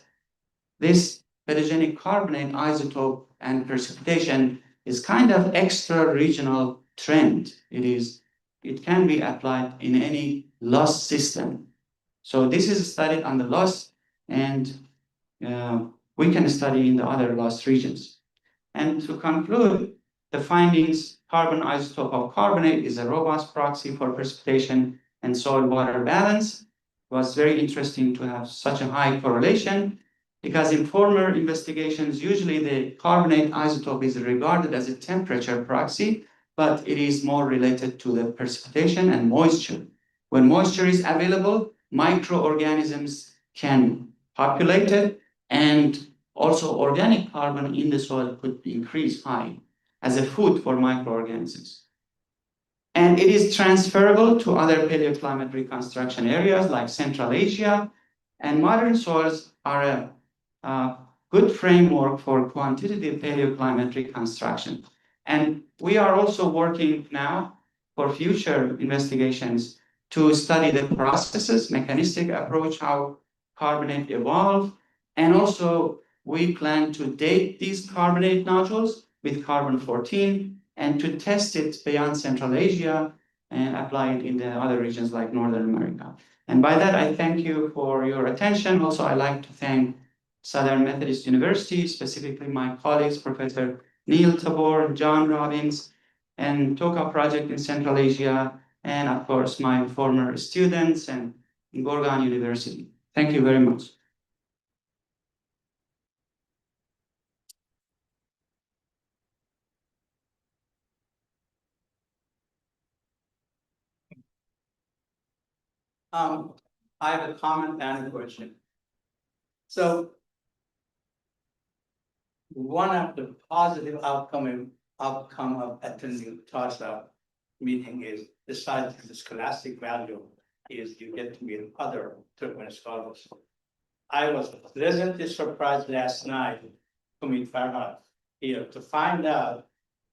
this pedogenic carbonate isotope and precipitation is kind of extra regional trend. It can be applied in any loess system. So this is studied on the loess, and we can study in the other loess regions. And to conclude, the findings, carbon isotope of carbonate is a robust proxy for precipitation and soil water balance. It was very interesting to have such a high correlation because in former investigations, usually the carbonate isotope is regarded as a temperature proxy, but it is more related to the precipitation and moisture. When moisture is available, microorganisms can populate it, and also organic carbon in the soil could increase high as a food for microorganisms. And it is transferable to other paleoclimate reconstruction areas like Central Asia, and modern soils are a good framework for quantitative paleoclimate reconstruction. And we are also working now for future investigations to study the processes, mechanistic approach, how carbonate evolved. And also we plan to date these carbonate nodules with carbon-14 and to test it beyond Central Asia and apply it in the other regions like Northern America. And by that, I thank you for your attention. Also, I'd like to thank Southern Methodist University, specifically my colleagues, Professor Neil Tabor, John Robbins, and TOCA project in Central Asia, and of course, my former students and Gorgan University. Thank you very much. I have a comment and a question. So one of the positive outcome of attending TARSA meeting is, besides the scholastic value, is you get to meet other Turkmen scholars. I was pleasantly surprised last night to meet Farhad here to find out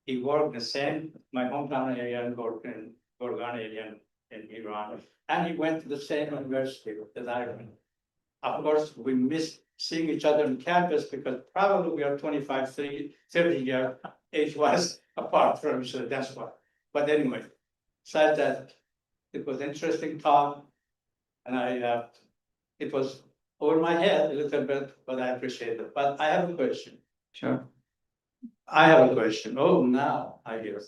he worked the same, my hometown area in Gorgan, Gorgan area in Iran, and he went to the same university that I went. Of course, we missed seeing each other on campus because probably we are 25, 30, 30 year age was apart from each other, that's why. But anyway, besides that, it was interesting talk. And it was over my head a little bit, but I appreciate it. But I have a question. Sure. I have a question. Oh, now I hear.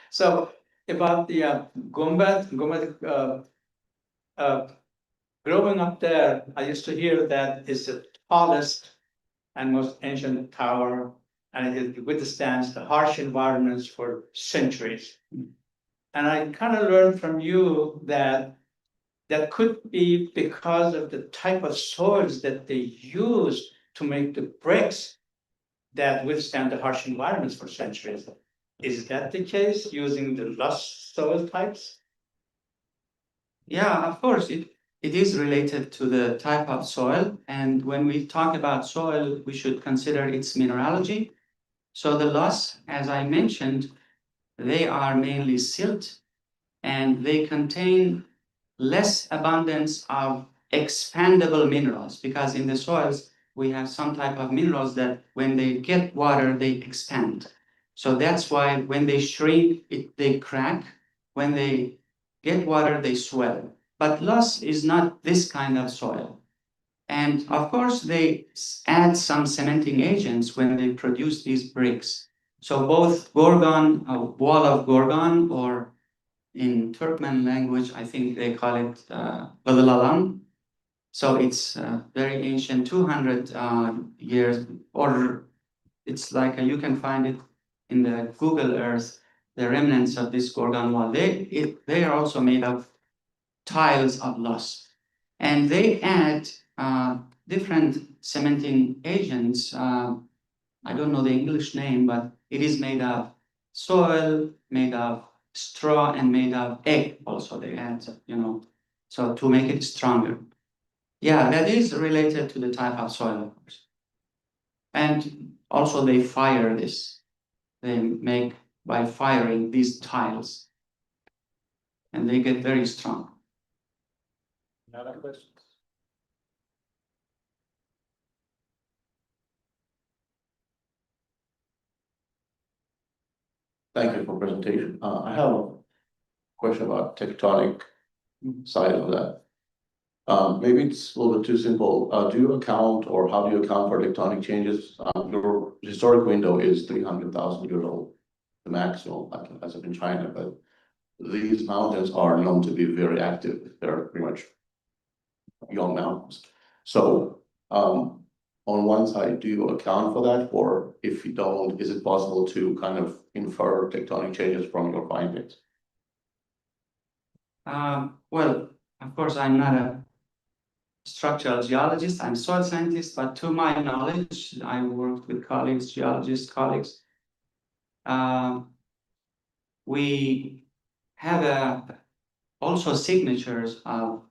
So about the Gonbad, growing up there, I used to hear that it's the tallest and most ancient tower, and it withstands the harsh environments for centuries. And I kind of learned from you that that could be because of the type of soils that they use to make the bricks that withstand the harsh environments for centuries. Is that the case, using the loess soil types? Yeah, of course, it is related to the type of soil. And when we talk about soil, we should consider its mineralogy. So the loess, as I mentioned, they are mainly silt, and they contain less abundance of expandable minerals, because in the soils, we have some type of minerals that when they get water, they expand. So that's why when they shrink, they crack. When they get water, they swell. But loess is not this kind of soil. And of course, they add some cementing agents when they produce these bricks. So both Gorgan, wall of Gorgan, or in Turkmen language, I think they call it Gyzylalan. So it's very ancient, 200 years, or it's like you can find it in the Google Earth, the remnants of this Gorgan wall. They are also made of tiles of loess. And they add different cementing agents. I don't know the English name, but it is made of soil, made of straw, and made of egg also they add, so to make it stronger. Yeah, that is related to the type of soil, of course. And also they fire this. They make by firing these tiles. And they get very strong. Another question? Thank you for presentation. I have a question about tectonic side of that. Maybe it's a little bit too simple. Do you account, or how do you account for tectonic changes? Your historic window is 300,000 years old, the maximum, like as of in China, but these mountains are known to be very active. They're pretty much young mountains. So on one side, do you account for that? Or if you don't, is it possible to kind of infer tectonic changes from your findings? Well, of course, I'm not a structural geologist, I'm a soil scientist, but to my knowledge, I worked with colleagues, geologists, colleagues. We have also signatures of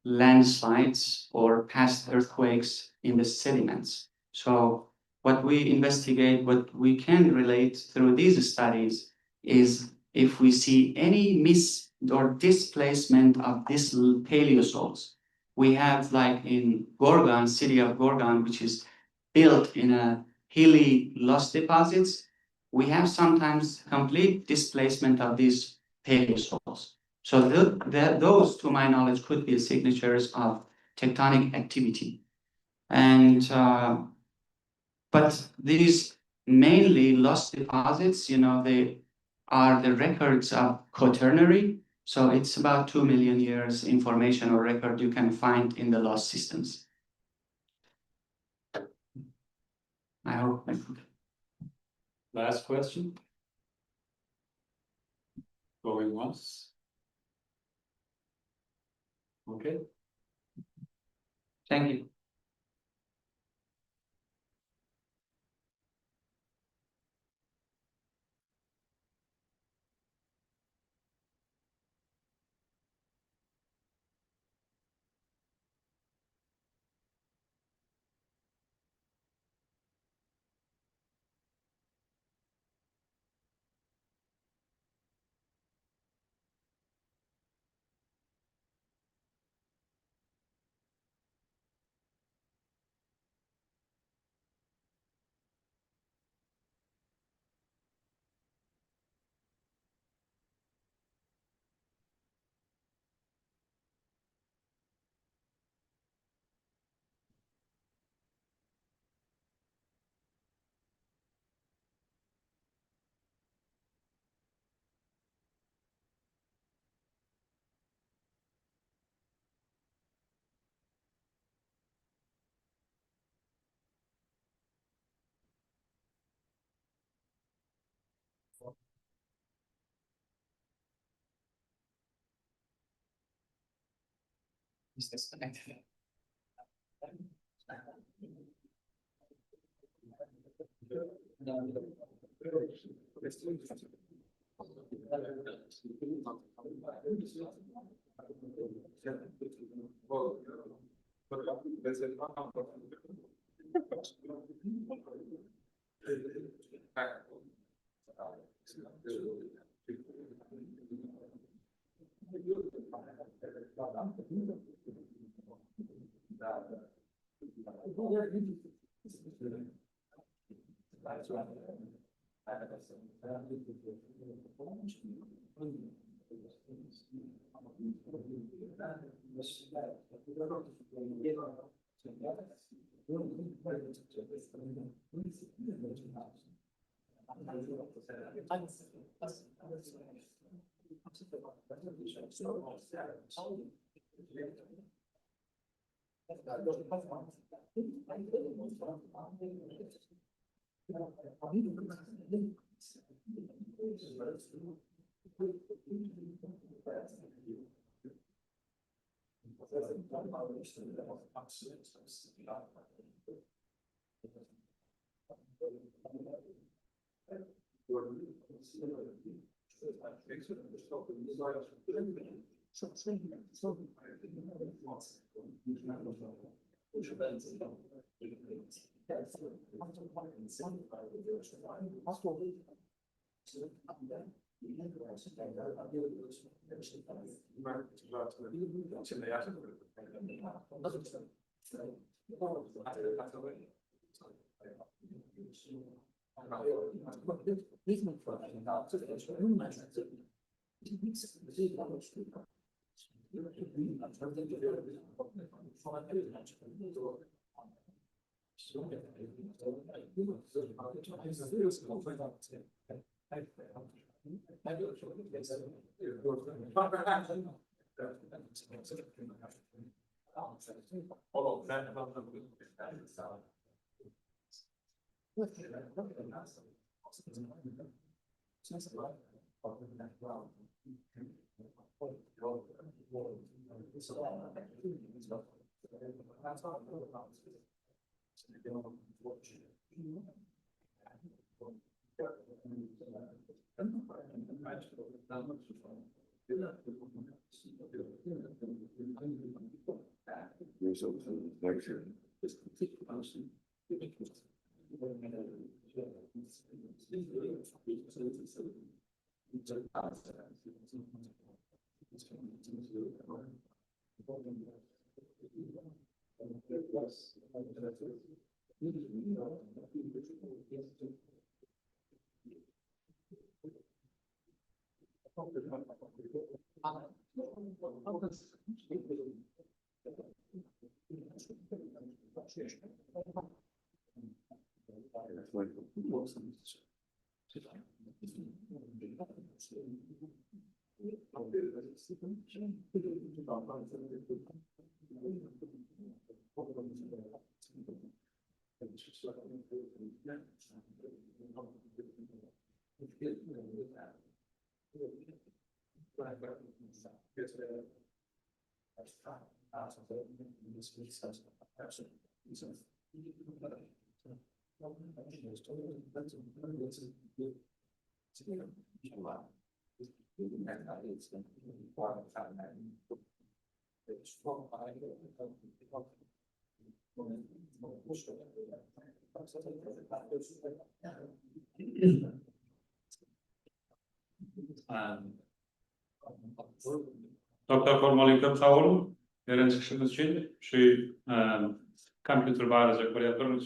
landslides or past earthquakes in the sediments. So what we investigate, what we can relate through these studies is if we see any miss or displacement of these paleosols. We have, like in Gorgan, city of Gorgan, which is built in a hilly loess deposits, we have sometimes complete displacement of these paleosols. So those, to my knowledge, could be signatures of tectonic activity. But these mainly loess deposits, they are the records of quaternary. So it's about 2 million years information or record you can find in the loess systems. I hope. I could. Last question. Going once. Okay. Thank you. Is this connected? Next year. Doktor Formali köp sag boluň beren çykyşyňyz üçin. Şu kompýuter barajak bolýar bir.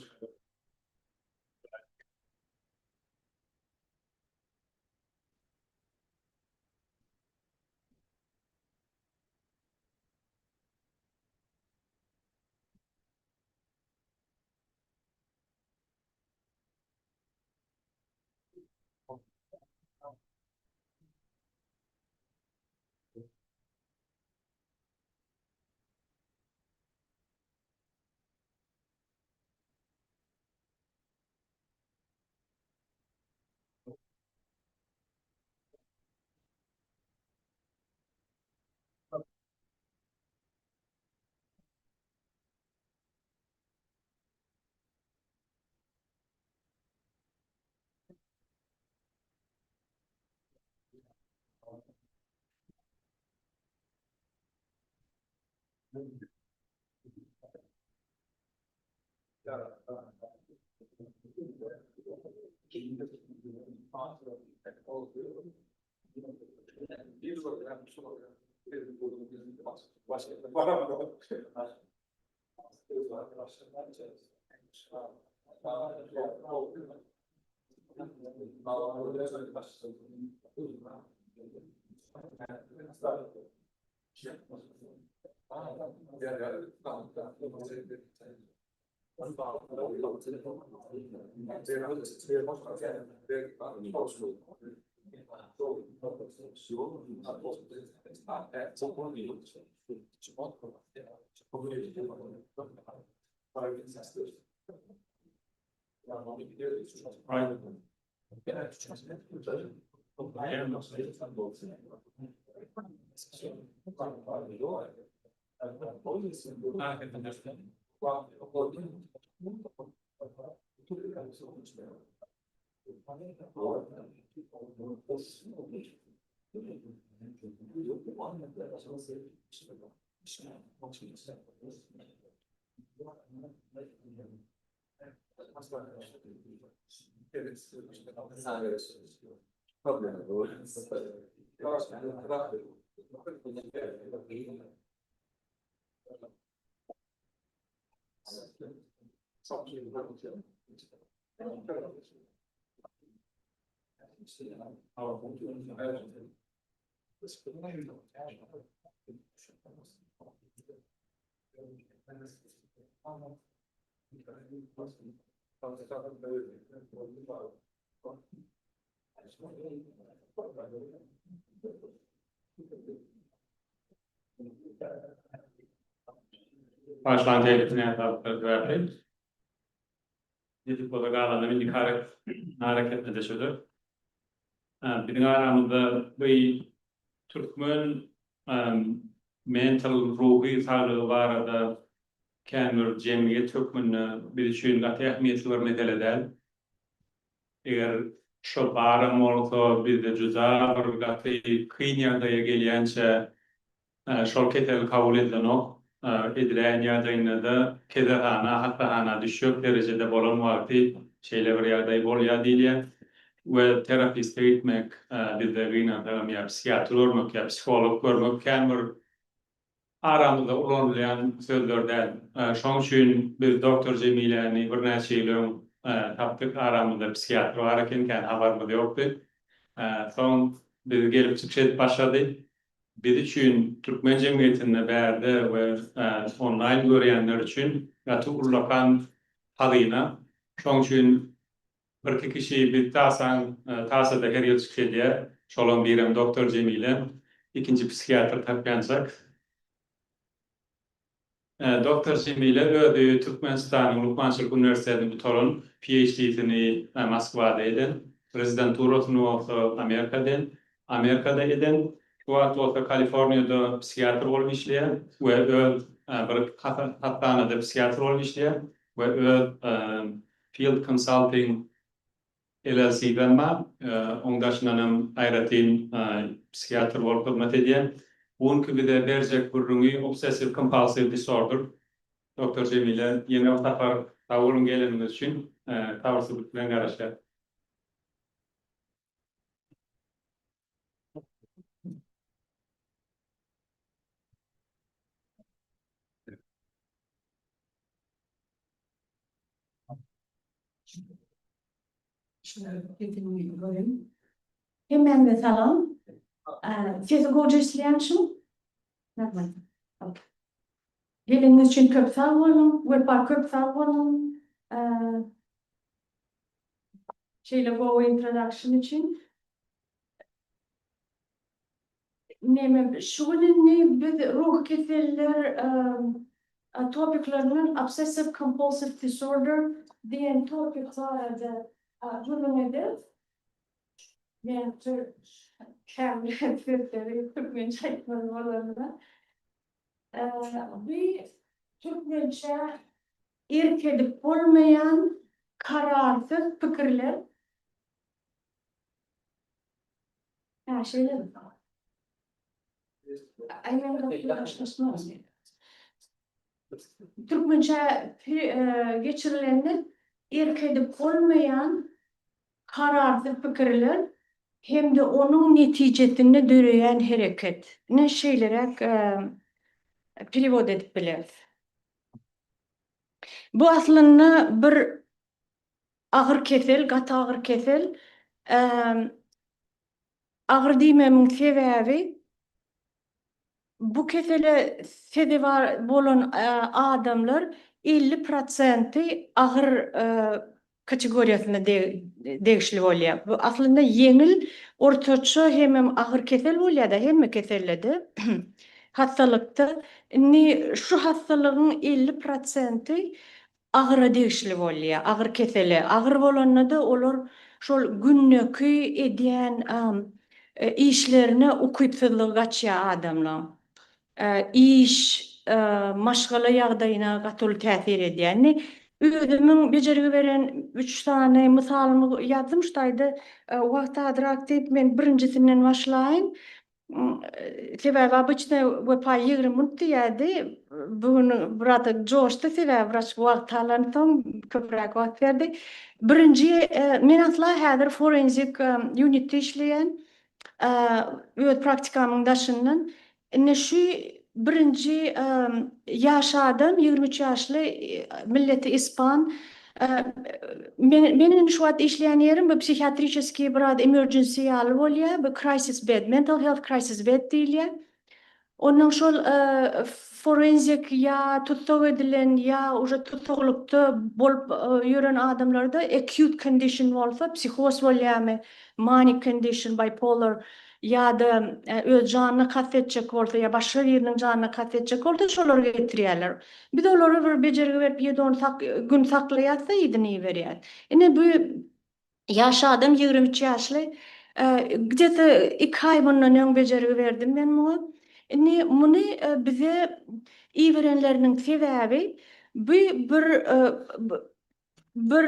Başlan teklipini ýatlap Nesip bolsa galanam indiki arakesmede çözer. Biziň aramyzda bu türkmen mental ruhy saglygy barada kän bir jemgyýet hökmünde biz üçin gaty ähmiýetli bir mesele däl. Eger şo baram bolsa bizde juda bir gaty kyn ýagdaýa gelýänçä şol kesel kabul edilenok. Ediläýen ýagdaýynda-da keselhana, hassahana düşjek derejede bolan wagty şeýle bir ýagdaý bolýar diýilýär. We terapiste gitmek bizde gynansagam ýa psihiatr görmek ýa psiholog görmek kän bir Aramyzda ulanylýan sözler däl. Şoň üçin biz doktor Jemiläni birnäçe ýyl öň tapdyk. Aramyzda psihiatr bar eken, kän habarymyz ýokdy. Soň biz gelip çykyş edip başlady. Biz üçin türkmen jemgyýetinde bärde we onlaýn görýänler üçin gaty ullakan hazyna. Şoň üçin Birki kişi biz TASA-nyň TASA-da her ýyl çykyş edýär. Şolaň birem doktor Jemile. Ikinji psihiatr tapýançak. Doktor Jemile özi Türkmenistanyň Lukmançylyk uniwersitetini gutaran, PhD-sini Moskwada eden, rezidenturasyny bolsa Amerikada Amerikada eden. Şu wagt bolsa Kaliforniýada psihiatr bolup işleýär we öz bir hassahanada psihiatr bolup işleýär we öz Field Consulting LLC-dem bar. Oň daşyndan hem aýratyn psihiatr bolup hyzmat edýär. Bu günki bize berjek gürrüňi Obsessive Compulsive Disorder. Doktor Jemile, ýene bir sapar sag boluň geleniňiz üçin. Sabyrsyzlyk bilen garaşýas. Hemmäňize salam. Sesi gowja eşidilýärmi? Normal. Ok. Geleniňiz üçin köp sag boluň. Wepa köp sag boluň. Şeýle gowy introduction üçin. Neme şu gün indi biz ruhy keseller topiklerinden obsessive compulsive disorder diýen topik barada gürrüň ederis. Men käbir sözleri türkmençe aýtmaly bolanda. Bu türkmençe erk edip bolmaýan kararsyz pikirler. Hä, şeýlemi? Aý, men Türkmençe geçirilende erk edip bolmaýan kararsyz pikirler hem-de onuň netijesinde döreýän hereket. Ine şeýleräk perewod edip bileris. Bu aslynda bir agyr kesel, gaty agyr kesel. Agyr diýmemiň sebäbi, bu kesele sezewar bolan adamlar 50 prosenti agyr kategoriýasyna degişli bolýar. Bu aslynda ýeňil, ortaça hemem agyr kesel bolýar-da hemme kesellerde, hassalykda. Indi şu hassalygyň 50 prosenti agyra degişli bolýar, agyr kesele. Agyr bolanda-da olar şol gündeki edýän işlerine ukypsyzlygy gaçýar adamlaň. Iş, maşgala ýagdaýyna gaty uly täsir edýär. Indi özümiň bejergi beren üç sany mysalymy ýazdym şu taýda. Wagt azrak diýip men birinjisinden başlaýyn. Sebäbi obyçno Wepa 20 minut diýýärdi. Bu gün biraz joşdy sebäbi biraz wagt alansoň köpräk wagt berdi. Birinji men asla häzir forenzik unitde işleýän. Öz praktikamyň daşyndan. Indi şu birinji ýaş adam, 23 ýaşly, milleti ispan. Men meniň indi şu wagt işleýän ýerim bu psihiatriçeskiý biraz emergency ýaly bolýar. Bu crisis bed, mental health crisis bed diýilýär. Ondan şol forenzik ýa tussag edilen ýa uje tussaglykda bolup ýören adamlarda acute condition bolsa, psihoz bolýarmy, manic condition, bipolar ýa-da öz janyna kast etjek bolsa ýa başga biriniň janyna kast etjek bolsa şolary getirýärler. Biz olara bir bejergi berip ýedi-on gün saklaýas-da yzyna iberýäs. Ine bu ýaş adam 23 ýaşly gde-to iki aý mundan öň bejergi berdim men muňa. Indi muny bize iberenleriniň sebäbi bu bir Bir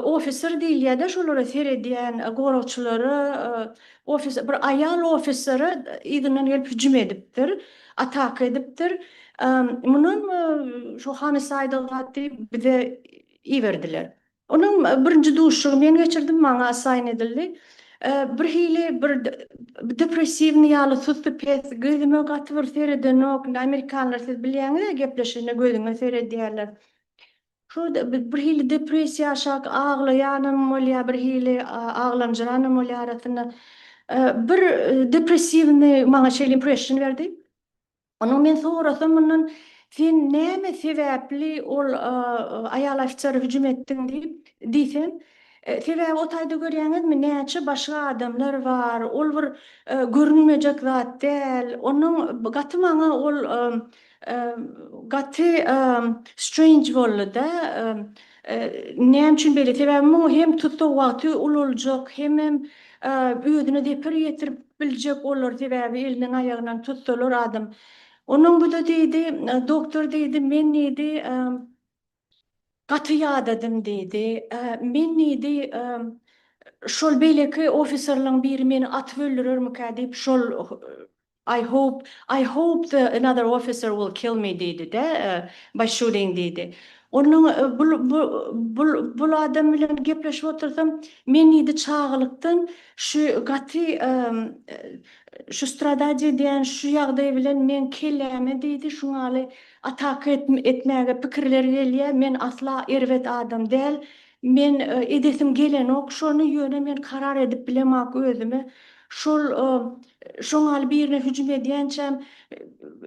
ofiser diýilýär-de şolara seredýän goragçylara ofiser bir aýal ofisere yzyndan gelip hüjüm edipdir, ataka edipdir. Munam şo homicidal zat diýip bize iberdiler. Onuň birinji duşuşygy men geçirdim, maňa assign edildi. Bir hili bir depressiwnyý ýaly sussy pes, gözüme gaty bir seredenok. Indi amerikanlar siz bilýäňiz-ä gepleşende gözüňe seredýärler. Şu bir hili depressiýa aşak aglaýanam bolýar, bir hili aglamjyranam bolýar arasynda. Bir depressiwnyý maňa şeýle impression berdi. Onuň men sorasam mundan sen näme sebäpli ol aýal ofisere hüjüm etdiň diýip diýsem, sebäbi o taýda görýäňizmi näçe başga adamlar bar, ol bir görünmejek zat däl. Onuň gaty maňa ol gaty strange boldy-da. Näme üçin beýle? Sebäbi muň hem tussag wagty ulaljak, hemem özüne zeper ýetirip biljek olar, sebäbi elinden aýagyndan tutsalar adam. Onuň bu-da diýdi, doktor diýdi, men diýdi, gaty ýadadym diýdi. Men diýdi, şol beýleki ofiserleň biri meni atyp öldürermikä diýip, şol I hope, I hope the another officer will kill me diýdi-de, by shooting diýdi. Onuň bul, bu, bul, bul adam bilen gepleşip otursam, men diýdi çagalykdan şu gaty şu stradать edýän şu ýagdaý bilen meň kelläme diýdi şuňaly ataka etmäge pikirler gelýär, men asla erbet adam däl, Men edesim gelenok şony ýöne men karar edip bilemak özüme şol şoňaly birine hüjüm edýänçäm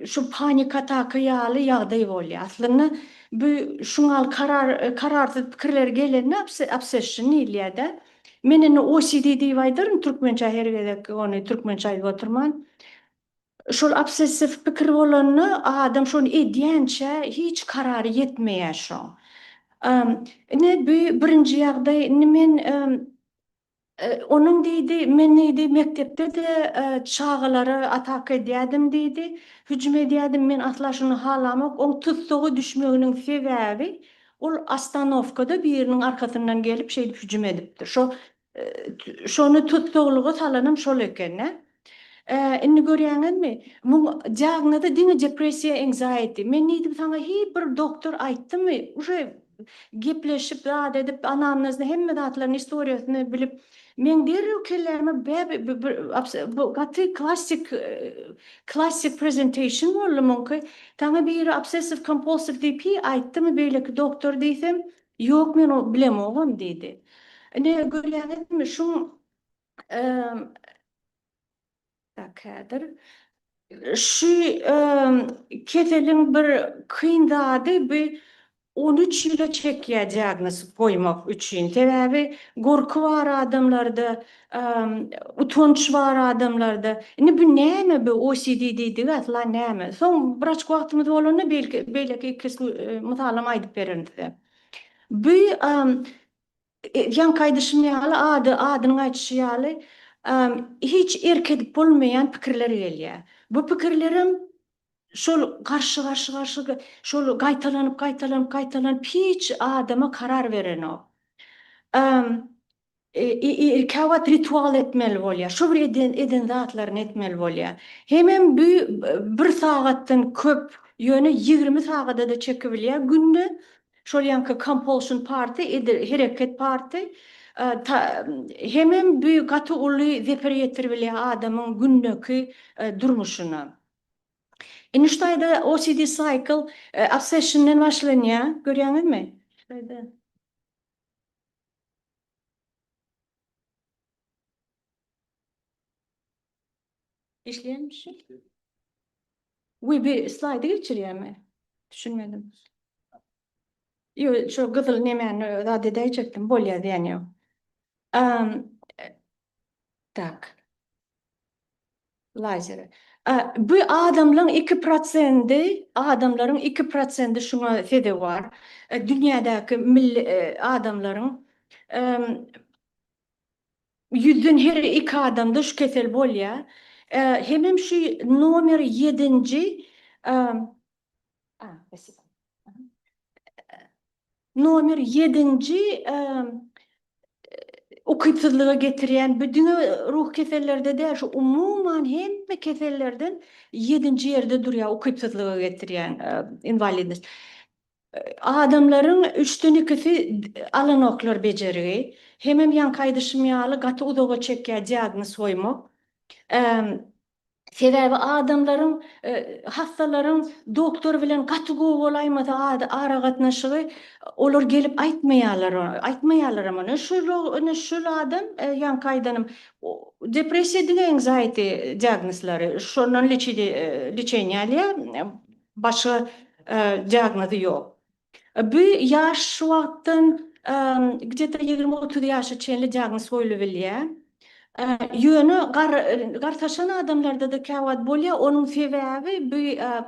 şu panik ataka ýaly ýagdaý bolýar. Aslynda bu şuňaly karar kararsyz pikirler gelende obsession diýilýärde. Men indi OCD diýip aýdaryn türkmençe her gezek ony türkmençe aýdyp oturman. Şol obsessiw pikir bolanda adam şony edýänçä hiç karary ýetmeýär şoň. Ine bu birinji ýagdaý indi men onuň diýdi men diýdi mekdepde-de çagalara ataka edýädim diýdi hüjüm edýädim men asla şuny halamok oň tussaga düşmeginiň sebäbi ol ostanowkada biriniň arkasyndan gelip şeýdip hüjüm edipdir şo Şony tussaglyga salanam şol eken-dä. Indi görýäňizmi, muň diagnozy diňe depressiýa, anxiety. Men diýdim saňa hiý bir doktor aýtdymy, uje gepleşip zat edip anamnezni hemme zatlaryny istoriýasyny bilip, meň derrew kelläme bu gaty klassik klassik presentation boldy muňky. Saňa biri obsessive compulsive diýip hiý aýtdymy beýleki doktor diýsem, Ýok men o bilemogam diýdi. Ine görýäňizmi şuň tak häzir şu keseliň bir kyn zady bu 13 ýyla çekýär diagnoz goýmak üçin. Sebäbi gorky bar adamlarda, utanç bar adamlarda. Indi bu näme bu OCD diýdigi asla näme? Soň birazjyk wagtymyz bolanda belki beýleki iki mysalam aýdyp bererin size. Bu ýaňky aýdyşym ýaly ady adynyň aýdyşy ýaly hiç erk edip bolmaýan pikirler gelýär. Bu pikirlerem şol garşy garşy garşy şol gaýtalanyp gaýtalanyp gaýtalanyp hiç adama karar berenok. Käwagt ritual etmeli bolýar. Şo bir eden eden zatlaryny etmeli bolýar. Hemem bu bir sagatdan köp, ýöne 20 sagada-da çekibilýär günde. Şol ýaňky compulsion party, hereket party. Hemem bu gaty uly zeper ýetiribilýär adamyň gündeki durmuşyna. Indi şu taýda OCD cycle obsession-den başlanýar. Görýäňizmi? Şu taýda. Işleýärmi şu? We bir slaýdy geçirýärmi? Düşünmedim. Ýok, şu gyzyl nemäni zat edäýjekdim, bolýar diýen ýok. Tak. Lazeri. Bu adamlaryň 2 prosendi, adamlaryň 2 prosendi şuňa sezewar. Dünýädäki milli adamlaryň ýüzden her iki adamda şu kesel bolýar. Hemem şu nomer ýedinji Nomer ýedinji ukypsyzlyga getirýän bu diňe ruh kesellerde däl, şu umuman hemme kesellerden ýedinji ýerde durýar ukypsyzlyga getirýän inwalidnost. Adamlaryň üçden ikisi alanoklar bejergi. Hemem ýaňky aýdyşym ýaly gaty uzaga çekýär diagnoz goýmak. Sebäbi adamlaryň, hassalaryň doktor bilen gaty gowy bolaýmasa aragatnaşygy, olar gelip aýtmaýarlar, aýtmaýarlaram ony. Şul, ine şul adam, ýaňky aýdanym, depressiýa diňe anxiety diagnozlary, şondan leçeniýe alýar, başga diagnozy ýok. Bu ýaş şu wagtdan gde-to 20-30 ýaşa çenli diagnoz goýlubilýär. Ýöne gar gartaşan adamlarda-da käwagt bolýar. Onuň sebäbi bu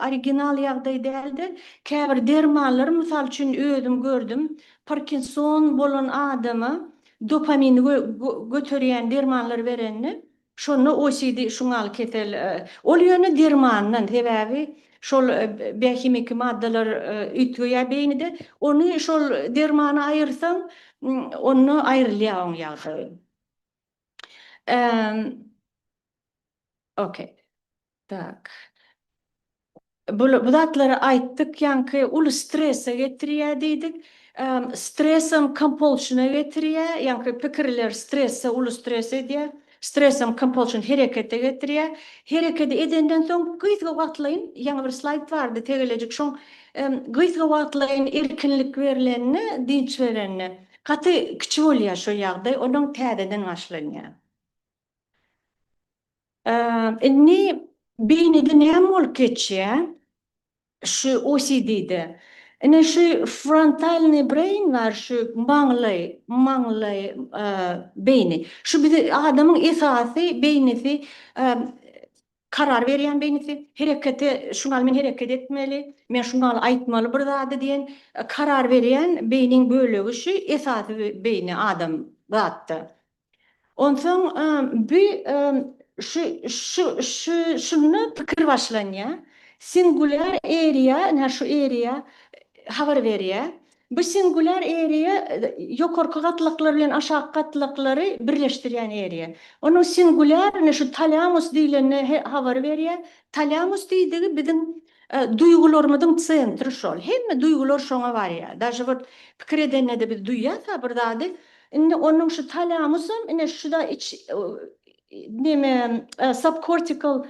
original ýagdaý däl-de, käbir dermanlar, mysal üçin özüm gördüm, Parkinson bolan adama dopamini göterýän dermanlar berende, şonda OCD şuňaly kesel, ol ýöne dermandan, sebäbi şol biohimiki maddalar üýtgeýär beýnide, ony şol dermany aýyrsaň, onda aýrylýar oň ýagdaýy. Okey. Tak. Bu, bu zatlary aýtdyk, ýaňky uly strese getirýär diýdik. Stresem kompulsiona getirýär, ýaňky pikirler strese, uly stres edýär. Stresem kompulsion herekete getirýär. Hereketi edenden soň gysga wagtlaýyn, ýaňy bir slaýd bardy tegelejik, şoň gysga wagtlaýyn erkinlik berlende, dynç berende gaty kiçi bolýar şo ýagdaý, onuň täzeden başlanýar. Indi beýnide näme bolup geçýär? Şu OCD-de. Ine şu frontalnyý brain bar, şu maňlaý, maňlaý beýni. Şu bizi adamyň esasy beýnisi karar berýän beýnisi, herekete, şuňa men hereket etmeli, men şuňa aýtmaly bir zady diýen karar berýän beýniň bölegi şu esasy beýni adam zatda. Onsoň bi şu şu şu şunda pikir başlanýar. Singulär area, ine şu area habar berýär. Bu singulär area ýokarky gatlaklar bilen aşaky gatlaklary birleşdirýän area. Onuň singulär ine şu talamus diýlende habar berýär. Talamus diýdigi biziň duýgularymyzyň sentri şol. Hemme duýgular şoňa barýar. Daže bir pikir edende-de biz duýýas-a bir zady. Indi onuň şu talamusam ine şuda iç neme subkortikal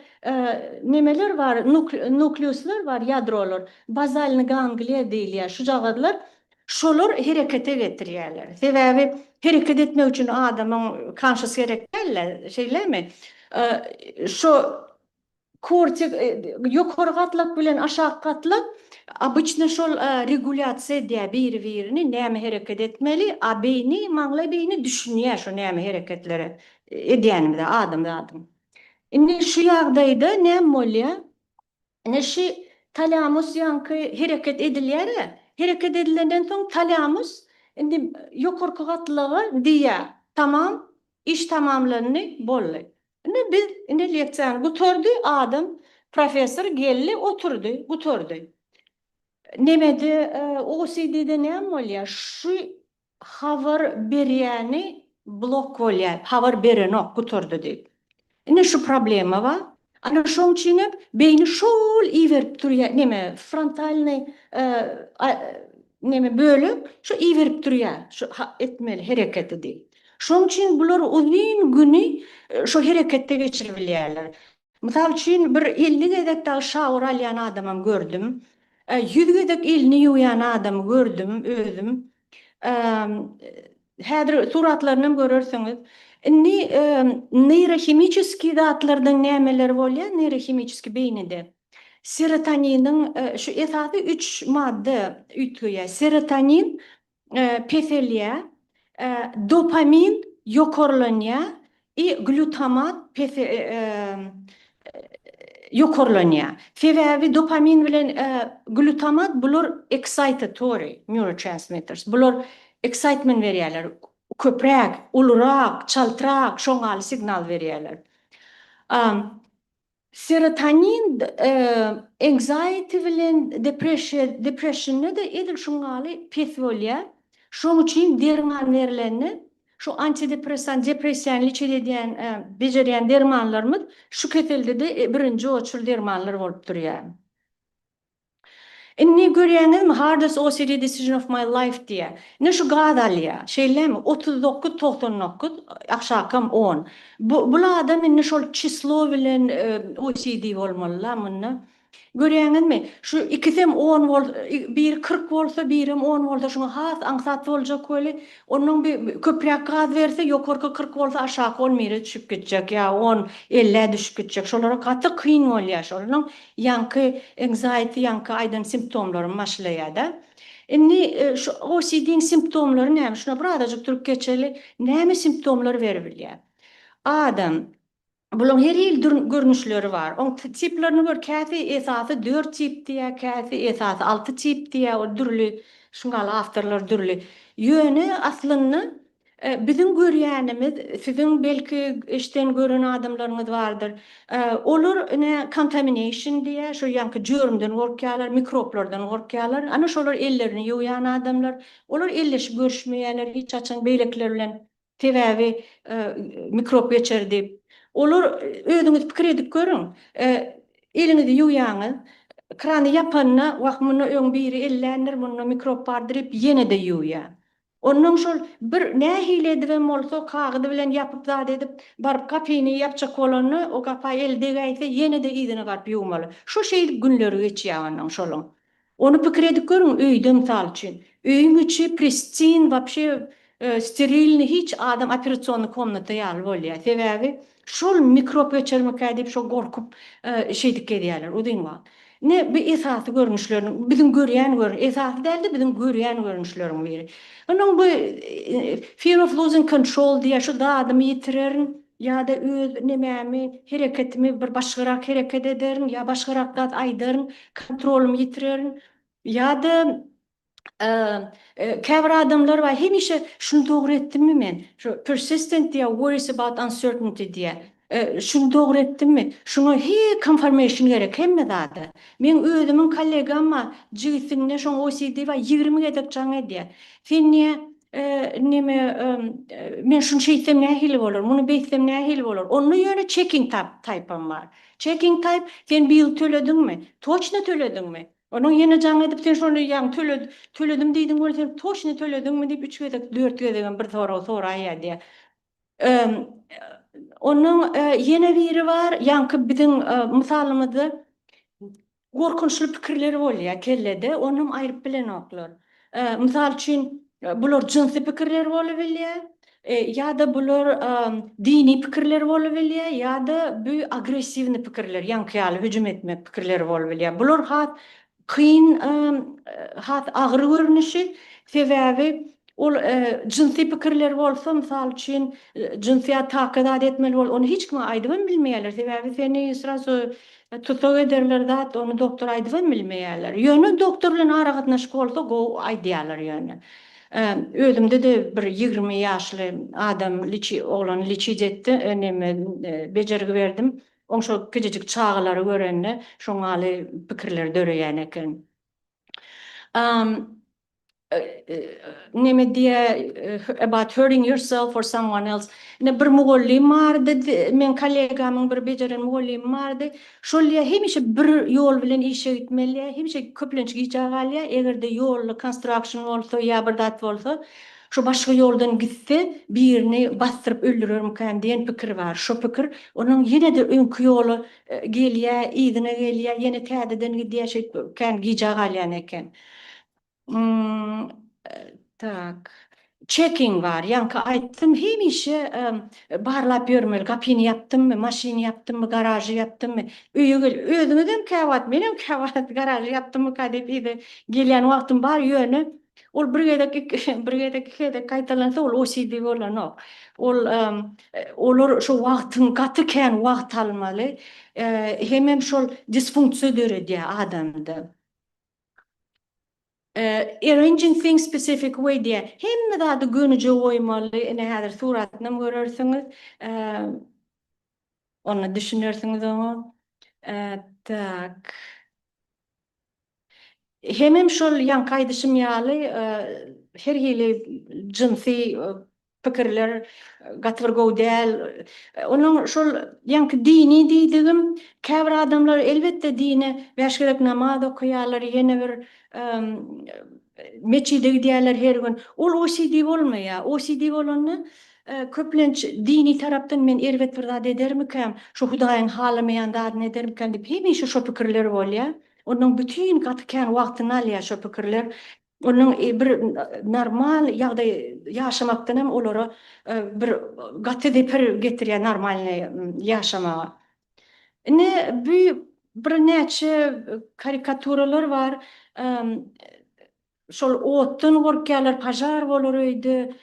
nemeler bar, nukleuslar bar, ýadrolar. Bazalny gangliýa diýilýär şujagazlar. Şolar herekete getirýärler. Sebäbi hereket etmek üçin adamyň conscious gerek däl-de, şeýlemi? Şo Kortik ýokary gatlak bilen aşak gatlak obyçno şol regulýasiýa edýär biri birini näme hereket etmeli a beýni maňlaý beýni düşünýär şo näme hereketlere edýänimize adamzadyň. Indi şu ýagdaýda näme bolýar ine şi talamus ýaňky hereket edilýärä hereket edilenden soň talamus indi ýokarky gatlaga diýýär tamam iş tamamlandy boldy Indi biz, indi leksiýany gutardy, adam, professor geldi, oturdy, gutardy. Nemede, OCD-de näme bolýar? Şu habar berýäni blok bolýar, habar berenok, gutardy diýip. Indi şu problema bar. Ana şoň üçin hem beýni şol iberip durýar, neme, frontalnyý neme bölek şu iberip durýar, şu etmeli hereketi diýip. Şoň üçin bular uzyn güni şo hereketde geçirip bilýärler. Mysal üçin, bir 50 gezek dagy şawer alýan adamam gördüm. 100 gezek elini ýuwýan adamy gördüm özüm. Häzir suratlarynam görersiňiz. Indi neýrohimiçeskiý zatlardan nämeler bolýar neýrohimiçeskiý beýnide? Serotoniniň şu esasy üç madda üýtgeýär. Serotonin peselýär, dopamin ýokarlanýar i glutamat pese ýokarlanýar. Sebäbi dopamin bilen glutamat bular excitatory neurotransmitters. Bular excitement berýärler. Köpräk, ulurak, çaltrak şoňaly signal berýärler. Serotonin anxiety bilen depressiýa depressionda-da edil şuňaly pes bolýar. Şoň üçin derman berlende şu antidepressan depressiýany liçet edýän bejerýän dermanlarymyz şu keselde-de birinji oçur dermanlar bolup durýar. Indi görýäňizmi hardest OCD decision of my life diýýär. Ine şu gaz alýar. Şeýlemi? 39 99 aşakam on. Bu bul adam indi şol çislo bilen OCD bolmaly-la munda. Görýäňizmi? Şu ikisem on bol biri 40 bolsa, birem on bolsa şuňa has aňsat boljak weli, onnoň bir köpräk gaz berse, ýokarky 40 bolsa aşaky on bire düşüp gitjek ýa on ellä düşüp gitjek. Şolara gaty kyn bolýar şol. Onuň Ýaňky anxiety ýaňky aýdan simptomlarym başlaýada. Indi şu OCD-iň simptomlary näme? Şuna birazajyk durup geçeli. Näme simptomlar beribilýär? Adam bulaň her hili görnüşleri bar. Oň tiplerini gör, käsi esasy dört tip diýýär, käsi esasy alty tip diýýär, ol dürli. Şuňaly awtorlar dürli. Ýöne aslynda biziň görýänimiz, siziň belki eşden gören adamlaryňyz bardyr. Olar ine contamination diýýär, şo ýaňky jörümden gorkýarlar, mikroblardan gorkýarlar. Ana şolar ellerini ýuwýan adamlar. Olar elleşip görüşmeýärler hiç haçan beýlekiler bilen. Sebäbi mikrob geçer diýip. Olar özüňiz pikir edip görüň. Eliňizi ýuwýaňyz, krany ýapanda, wah munda öň biri elländir, munda mikrob bardyr diýip ýene-de ýuwýar. Onnoň şol bir nähili edibem bolsa kagyzy bilen ýapyp zat edip baryp gapyny ýapjak bolanda o gapa eli degäýse ýene-de yzyna baryp ýuwmaly. Şo şeýdip günleri geçýär onnoň şoluň. Ony pikir edip görüň öýde mysal üçin. Öýüň içi pristin wapşe sterilnyý hiç adam operasionnyý komnata ýaly bolýar. Sebäbi şol mikrop geçermikä diýip şo gorkup şeýdip gezýärler uzyn wagt. Ine bu esasy görnüşleriniň biziň görýän görn esasy dälde biziň görýän görnüşleriň biri. Onuň bu fear of losing control diýýär şu zadymy ýitirerin ýa-da öz nemämi hereketimi bir başgarak hereket ederin ýa başgarak zat aýdaryn kontrolymy ýitirerin ýa-da Käbir adamlar bar, hemişe şuny dogry etdimmi men? Şu persistent diýýär, worries about uncertainty diýýär. Şuny dogry etdimmi? Şuňa he confirmation gerek hemme zada. Meň özümiň kollegam bar, jigisinde şoň OCD bar, 20 gezek jaň edýär. Sen diýýär, neme, men şuny şeýtsem nähili bolar, muny beýtsem nähili bolar? Onda ýöne checking type-am bar. Checking type, sen bill tölediňmi? Toçno tölediňmi? Onuň ýene jaň edip sen şony ýaňy töle töledim diýdiň weli sen toçny tölediňmi diýip üç gezek dört gezegem bir sorag soraýýar diýýär. Onuň ýene biri bar ýaňky biziň mysalymyzda gorkunçly pikirler bolýar kellede onam aýryp bilenoklar. Mysal üçin bular jynsy pikirler bolubilýär ýa-da bular dini pikirler bolubilýär ýa-da bu agressiwny pikirler ýaňky ýaly hüjüm etmek pikirleri bolubilýär. Bular has kyn has agyr görnüşi sebäbi ol jynsy pikirler bolsa mysal üçin jynsy ataka zat etmeli bol ony hiç kime aýdybam bilmeýärler sebäbi seni srazu Tussag ederler zat ony doktor aýdybam bilmeýärler. Ýöne doktor bilen aragatnaşyk bolsa gowy aýdýarlar ýöne. Özümde-de bir 20 ýaşly adam liçi oglany liçit etdi neme bejergi berdim. Oň şo kiçijik çagalary görende şoň ýaly pikirler döreýän eken. Neme diýä about hurting yourself or someone else. Ine bir mugallym bardy, meň kollegamyň bir bejeren mugallymy bardy. Şol diýä hemişe bir ýol bilen işe gitmeli diýä, hemişe köplenç gijä galýa. Eger-de ýolda construction bolsa ýa bir zat bolsa, şo başga ýoldan gitse birini basdyryp öldürermikäm diýen pikir bar. Şo pikir onuň ýene-de öňki ýola gelýä, yzyna gelýä, ýene täzeden gidýä, şeýdip kän gijä galýan eken. Tak. Checking bar. Ýaňky aýtdym, hemişe barlap ýörmeli. Gapyny ýapdymmy, maşyny ýapdymmy, garažy ýapdymmy? Öýe gel, özüňizem käwagt, menem käwagt garažy ýapdymmyka diýip yza gelýän wagtym bar, ýöne ol bir gezek, bir gezek, iki gezek gaýtalansa ol OCD bolanok. Ol olar şo wagtyň gaty kän wagt almaly. Hemem şol disfunksiýa döredýär adamda. Arranging things specific way diýýär. Hemme zady gönüje goýmaly. Ine häzir suratynam görersiňiz. Onda düşünersiňiz oňa. Tak. Hemem şol ýaňky aýdyşym ýaly her hili jynsy pikirler gaty bir gowy däl. Onuň şol ýaňky dini diýdigim, käbir adamlar elbetde dine bäş gezek namaz okaýarlar, ýene bir metjide gidýärler her gün. Ol OCD bolmaýar. OCD bolanda köplenç dini tarapdan men erbet bir zat edermikäm, şu Hudaýyň halamaýan zadyny edermikäm diýip hemişe şo pikirler bolýar. Onuň bütin gaty kän wagtyny alýar şo pikirler. Onuň bir normal ýagdaý ýaşamakdan hem olara bir gaty zeper getirýär normalnyý ýaşamaga. Ine bu birnäçe karikaturalar bar. Şol otdan gorkýarlar, pažar bolar öýde,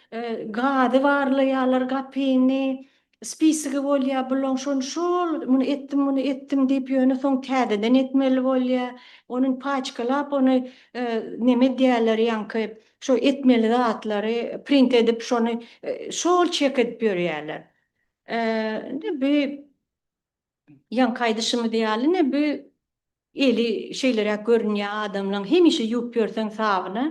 gazy barlaýarlar gapyny. spisigi bolýar bulaň şony şol muny etdim muny etdim diýip ýöne soň täzeden etmeli bolýar. Ony paçkalap ony neme edýärler ýaňky şo etmeli zatlary print edip şony şol çek edip ýörýärler. Indi bi Ýaňky aýdyşymyz ýaly ine bu eli şeýleräk görünýär adamlaň hemişe ýuwup ýörseň sabyna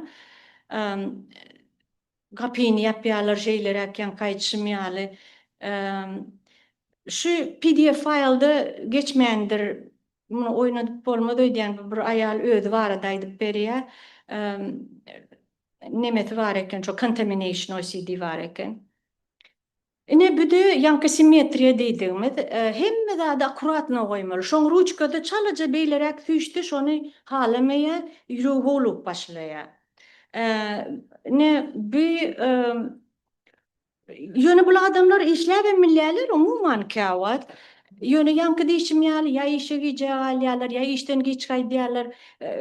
gapyny ýapýarlar şeýleräk ýaňky aýdyşym ýaly. Şu pdf faýlda geçmändir muny oýnadyp bolmaz öýdýän bu bir aýal özi barada aýdyp berýär. Nemesi bar eken şo contamination OCD bar eken. Ine büde ýaňky simmetriýa diýdigimiz, hemme zady akkuratno goýmaly. Şoň ruçkasy çalaja beýleräk süýşse şony halamaýar, ýüregi howlugyp başlaýar. Ine bi ýöne bul adamlar işläbem bilýärler umuman käwagt. Ýöne ýaňky diýşim ýaly ýa işe gijä galýarlar, ýa işden giç gaýdýarlar.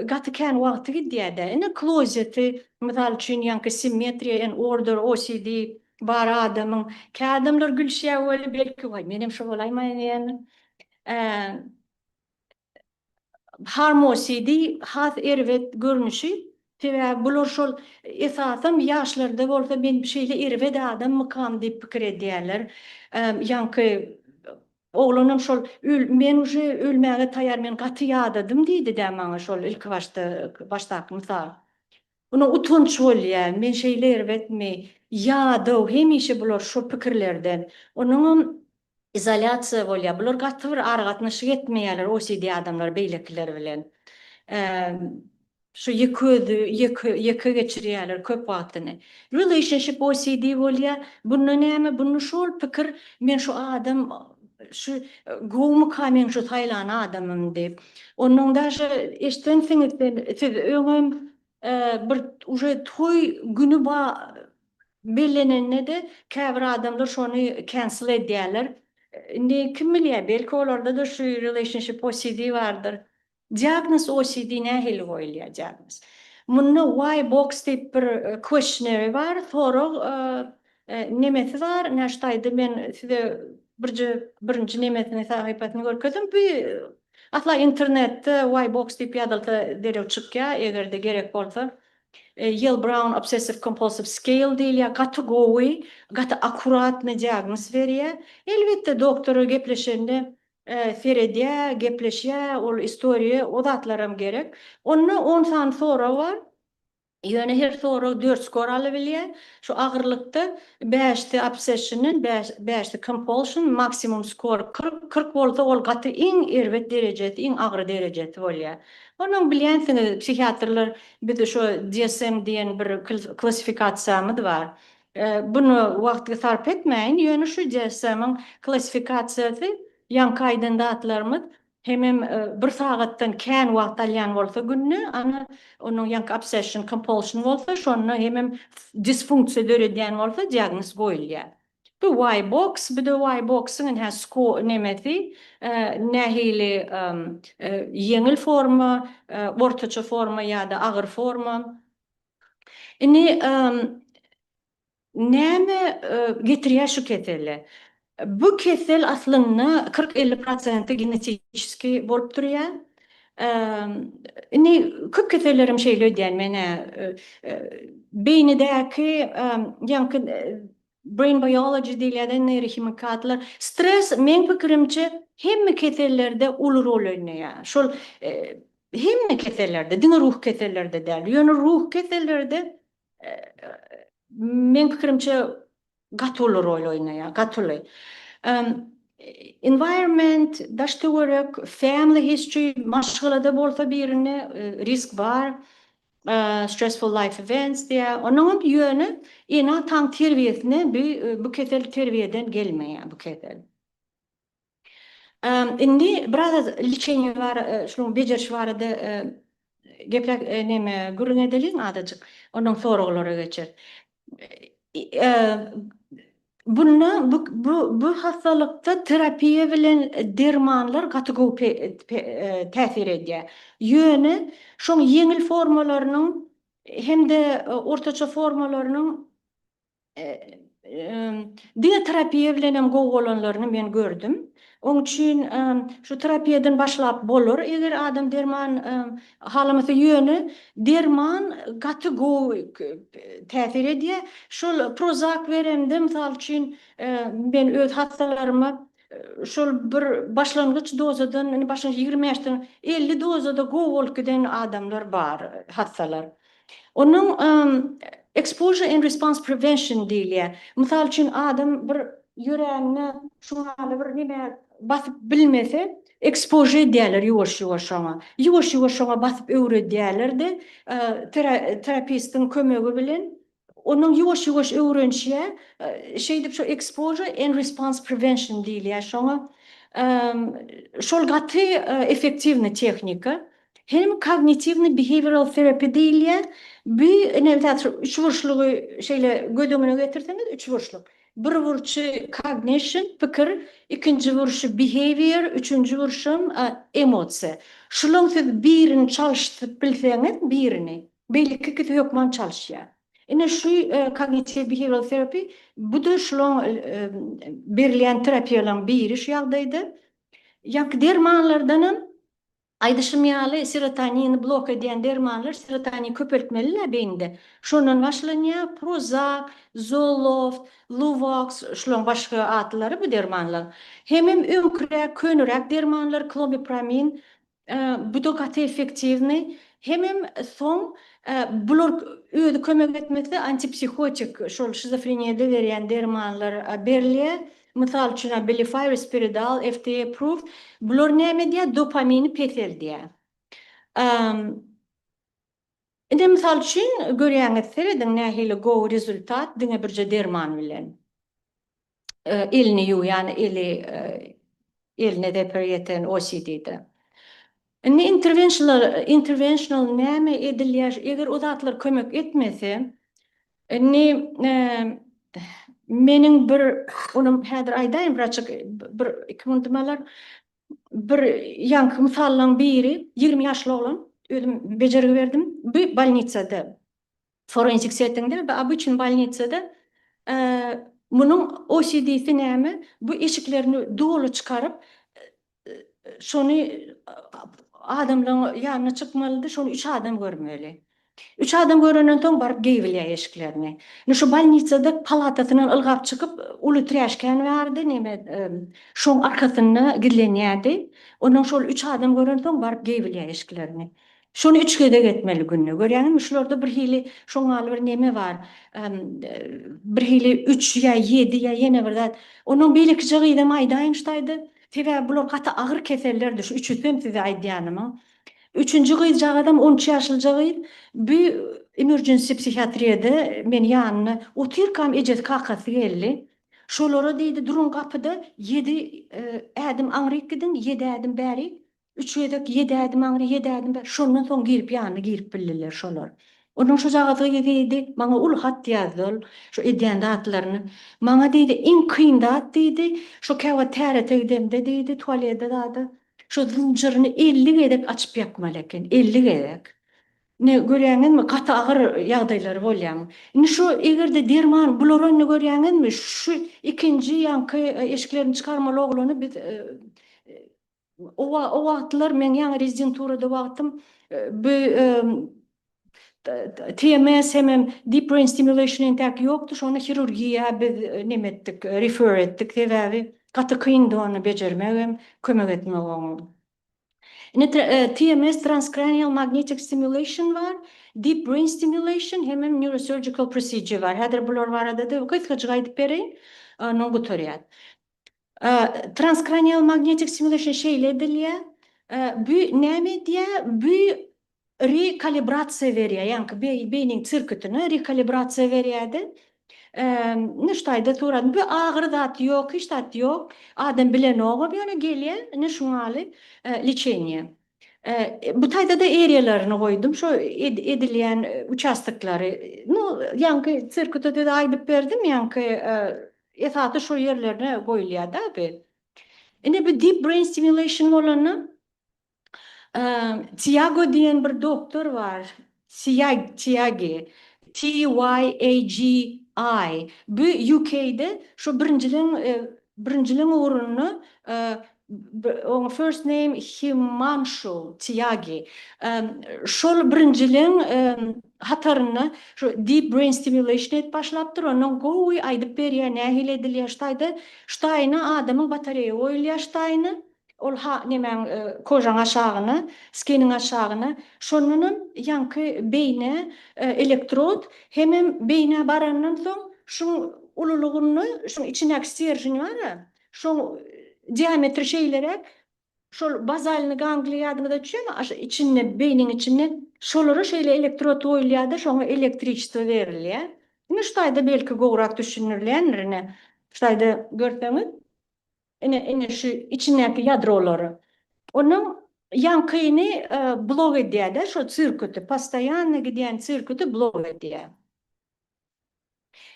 Gaty kän wagty gidýär-dä. Ine klozeti mysal üçin ýaňky simmetriýa and order OCD Bar adamyň. Kä adamlar gülüşýär weli belki waý menem şo bolaýmaýyn diýendir. Harm OCD has erbet görnüşi. Sebäbi bular şol esasam ýaşlarda bolsa men şeýle erbet adammykam diýip pikir edýärler. Ýaňky oglanam şol öl men uje ölmäge taýar men gaty ýadadym diýdi-dä maňa şol ilki başda başdaky mysal. Buna utanç bolýar, men şeýle erbetmi, ýadaw, hemişe bular şo pikirlerden. Onuňam izolýasiýa bolýar. Bular gaty bir aragatnaşyk etmeýärler OCD adamlar beýlekiler bilen. Şu ýeke özi, ýeke, ýeke geçirýärler köp wagtyny. Relationship OCD bolýar. Bunda näme? Bunda şol pikir, men şu adam, şu gowumyka meň şu saýlan adamym diýip. Onnoň daşy eşdensiňiz sen siz öňem bir uje toý güni ba bellenende-de käbir adamlar şony cancel edýärler. Indi kim bilýär belki olarda-da şu relationship OCD bardyr. Diagnoz OCD nähili goýulýar diagnoz? Munda Y box diýip bir questionary bar, sorag nemesi bar. Ine şu taýda men size birje birinji nemesini sahypasyny görkezdim. Bu asla internetde Y box diýip ýazylsa derrew çykýar, eger-de gerek bolsa. Yale Brown Obsessive Compulsive Scale diýilýär. Gaty gowy, gaty akkuratny diagnoz berýär. Elbetde doktora gepleşende seredýär, gepleşýär, ol istoriýa, o zatlaram gerek. Onda on sany sorag bar. Ýöne her sorag dört skor alabilýär. Şu agyrlykda bäşsi obsession-den, bäşsi compulsion, maksimum skor 40, 40 bolsa ol gaty iň erbet derejesi, iň agyr derejesi bolýar. Onuň bilýänsiňiz, psihiatrlar bizde şu DSM diýen bir klassifikasiýamyz bar. Bunu wagty sarp etmäýin, ýöne şu DSM-iň klassifikasiýasy ýaňky aýdan zatlarymyz Hemem bir sagatdan kän wagt alýan bolsa günde, ana, onuň ýaňky obsession, compulsion bolsa, şonda hemem disfunksiýa döredýän bolsa diagnoz goýulýar. Bu Y-box, bu-da Y-box-yň ynha sko nemesi, nähili ýeňil forma, ortaça forma ýa-da agyr forma. Indi Näme getirýär şu kesele? Bu kesel aslynda 40-50 prosenti genetiçeskiý bolup durýar. Indi köp kesellerem şeýle öýdýän men-ä. Beýnidäki ýaňky brain biology diýilýär-de neýrohimikatlar. Stres meň pikirimçe hemme kesellerde uly rol oýnaýar. Şol hemme kesellerde, diňe ruhy kesellerde däl. Ýöne ruhy kesellerde Meň pikirimçe gaty uly rol oýnaýar, gaty uly. Environment, daş-töwerek, family history, maşgalada bolsa birinde risk bar. Stressful life events diýýär. Onuňam ýöne ene-ataň terbiýesine bu kesel terbiýeden gelmeýär bu kesel. Indi biraz liçeniýe bar, şunuň bejerişi barada gepläk neme gürrüň edeliň azajyk. Ondan soraglara geçeris. Bunda bu bu bu hassalykda terapiýa bilen dermanlar gaty gowy täsir edýär. Ýöne şoň ýeňil formalarynyň hem-de ortaça formalarynyň. Diňe terapiýa bilenem gowy bolanlaryny men gördüm. Oň üçin şu terapiýadan başlap bolar, eger adam derman halamasa, ýöne derman gaty gowy täsir edýär. Şol Prozac beremde, mysal üçin, men öz hassalaryma şol bir başlangyç dozadan, indi başlangyç 25-den 50 dozada gowy bolup giden adamlar bar, hassalar. Onuň exposure and response prevention diýilýär. Mysal üçin, adam bir ýörände şuňaly bir neme basyp bilmese, exposure edýärler ýuwaş-ýuwaş şoňa. Ýuwaş-ýuwaş şoňa basyp öwredýärler-de, terapistiň kömegi bilen onuň ýuwaş-ýuwaş öwrenişýär. Şeýdip şo exposure and response prevention diýilýär şoňa. Şol gaty effektiwnyý tehnika. Hem kognitiwnyý behavioral therapy diýilýär. Bu ine mysal üçin üçburçlugy şeýle göz öňüne getirseňiz üçburçluk. Bir burçy cognition, pikir, ikinji burçy behavior, üçünji burçam emosiýa. Şulaň siz birini çalyşdyryp bilseňiz birini, beýleki ikisi hökman çalyşýar. Ine şu kognitiw behavioral therapy bu-da şulaň berilýän terapiýalaryň biri şu ýagdaýda. Ýaňky dermanlardanam Aýdyşym ýaly, serotonini blok edýän dermanlar serotonini köpeltmeli-dä beýnide. Şondan başlanýar, Prozac, Zoloft, Luvox, şularyň başga atlary bu dermanlaryň. Hemem öňküräk, köneräk dermanlar, klomipramin, bu-da gaty effektiwnyý. Hemem soň bular özi kömek etmese, antipsihotik, şol şizofreniýada berýän dermanlar berilýär. Mysal üçin, Abilify, Risperdal, FDA approved, bular näme edýär? Dopamini peseldýär. Indi mysal üçin, görýäňiz, serediň nähili gowy rezultat diňe birje derman bilen. Elini ýuwýan, eli eline zeper ýeten OCD-de. Indi interwensional interwensional näme edilýär? Eger o zatlar kömek etmese, indi meniň bir onam häzir aýdaýyn bir açyk bir iki minutym alar. Bir ýaňky mysallaň biri 20 ýaşly oglan özüm bejergi berdim. Bu bolnisada forensic settingde we obyçny bolnisada munuň OCD-si näme? Bu eşiklerini doly çykaryp şony adamlaryň ýanyna çykmalydy, şony üç adam görmeli. Üç adam görenden soň baryp geýibilýär eşiklerini. Indi şu bolnisada palatasyndan ylgap çykyp, uly träşkän bardy, neme, şoň arkasynda gizlenýärdi. Ondan şol üç adam görensoň baryp geýibilýär eşiklerini. Şony üç gezek etmeli günde. Görýäňizmi, şularda bir hili şoň ýaly bir neme bar. Bir hili üç ýa ýedi ýa ýene bir zat. Onnoň beýlekije gyzam aýdaýyn şu taýda. Sebäbi bular gaty agyr kesellerdi, şu üçüsem size aýdýanymyň. Üçünji gyzjagazam 13 ýaşlyja gyz. Bu emergency psihiatriýada men ýanynda otyrkam ejesi kakasy geldi. Şolara diýdi, duruň gapyda ýedi ädim aňryk gidiň, ýedi ädim bärik. Üç gezek ýedi ädim aňry, ýedi ädim bäri, şondan soň girip ýanyna girip bildiler şolar. Onuň şojagaz gyzy diýdi, maňa uly hat ýazdy ol, şu edýän zatlaryny. Maňa diýdi, iň kyn zat diýdi, şo käwagt tärete gidemde diýdi, tualede zada, şo zynjyryny 50 gezek açyp ýapmaly eken, 50 gezek. Ine, görýäňizmi, gaty agyr ýagdaýlary bolýar. Indi şu eger-de derman, bulary indi görýäňizmi, şu ikinji ýaňky eşiklerini çykarmaly oglany biz O o wagtlar men ýaňy rezidenturada wagtym bu TMS hemem deep brain stimulation entäk ýokdy, şony hirurgiýa biz neme etdik, refer etdik, sebäbi gaty kyndy ony bejermegem, kömek etmek oňa. Indi TMS transcranial magnetic stimulation bar, deep brain stimulation hemem neurosurgical procedure bar. Häzir bular barada-da gysgajyk aýdyp bereýin, ondan gutarýas. Transkranial magnetic stimulation şeýle edilýär. Bu näme edýär? Bu rekalibrasiýa berýär, ýaňky beýniň sirkütine rekalibrasiýa berýär-de. Ine şu taýda surat. Bu agyry zat ýok, hiç zat ýok. Adam bilenogam, ýöne gelýär, ine şuň ýaly leçeniýe. Bu taýda-da eriýalaryny goýdum, şo edilýän uçastoklary. Nu, ýaňky sirküte-de aýdyp berdim, ýaňky Esasy şo ýerlerine goýulýar-da bu. Ine bu deep brain stimulation bolanda Tiago diýen bir doktor bar. Tiagi. T Y A G. BMI. Bu UK-de şu birinjileň birinjileň ugrunda oň first name Himanshu Tyagi. Şol birinjileň hatarynda şu deep brain stimulation edip başlapdyr. Ondan gowy aýdyp berýär nähili edilýär şu taýda. Şu taýyna adamyň batareýa goýulýar şu taýyna. Ol ha nemäň kožaň aşagyna, skiniň aşagyna, şondanam ýaňky beýnä elektrod hemem beýnä barandan soň şuň ululygynda şuň içindäki steržin bar-a, şoň diametri şeýleräk, şol bazalnyý gangliý ýadyňyza düşýärmi, aş içinde beýniň içinde şolara şeýle elektrod goýulýar-da şoňa elektriçestvo berilýär. Ine şu taýda belki gowrak düşündirilendir ine şu taýda görseňiz. Ine, ine şu içindäki ýadrolary. Onuň ýaňkyny blok edýär-de, şo sirküti, postoýanno gidýän sirküti blok edýär.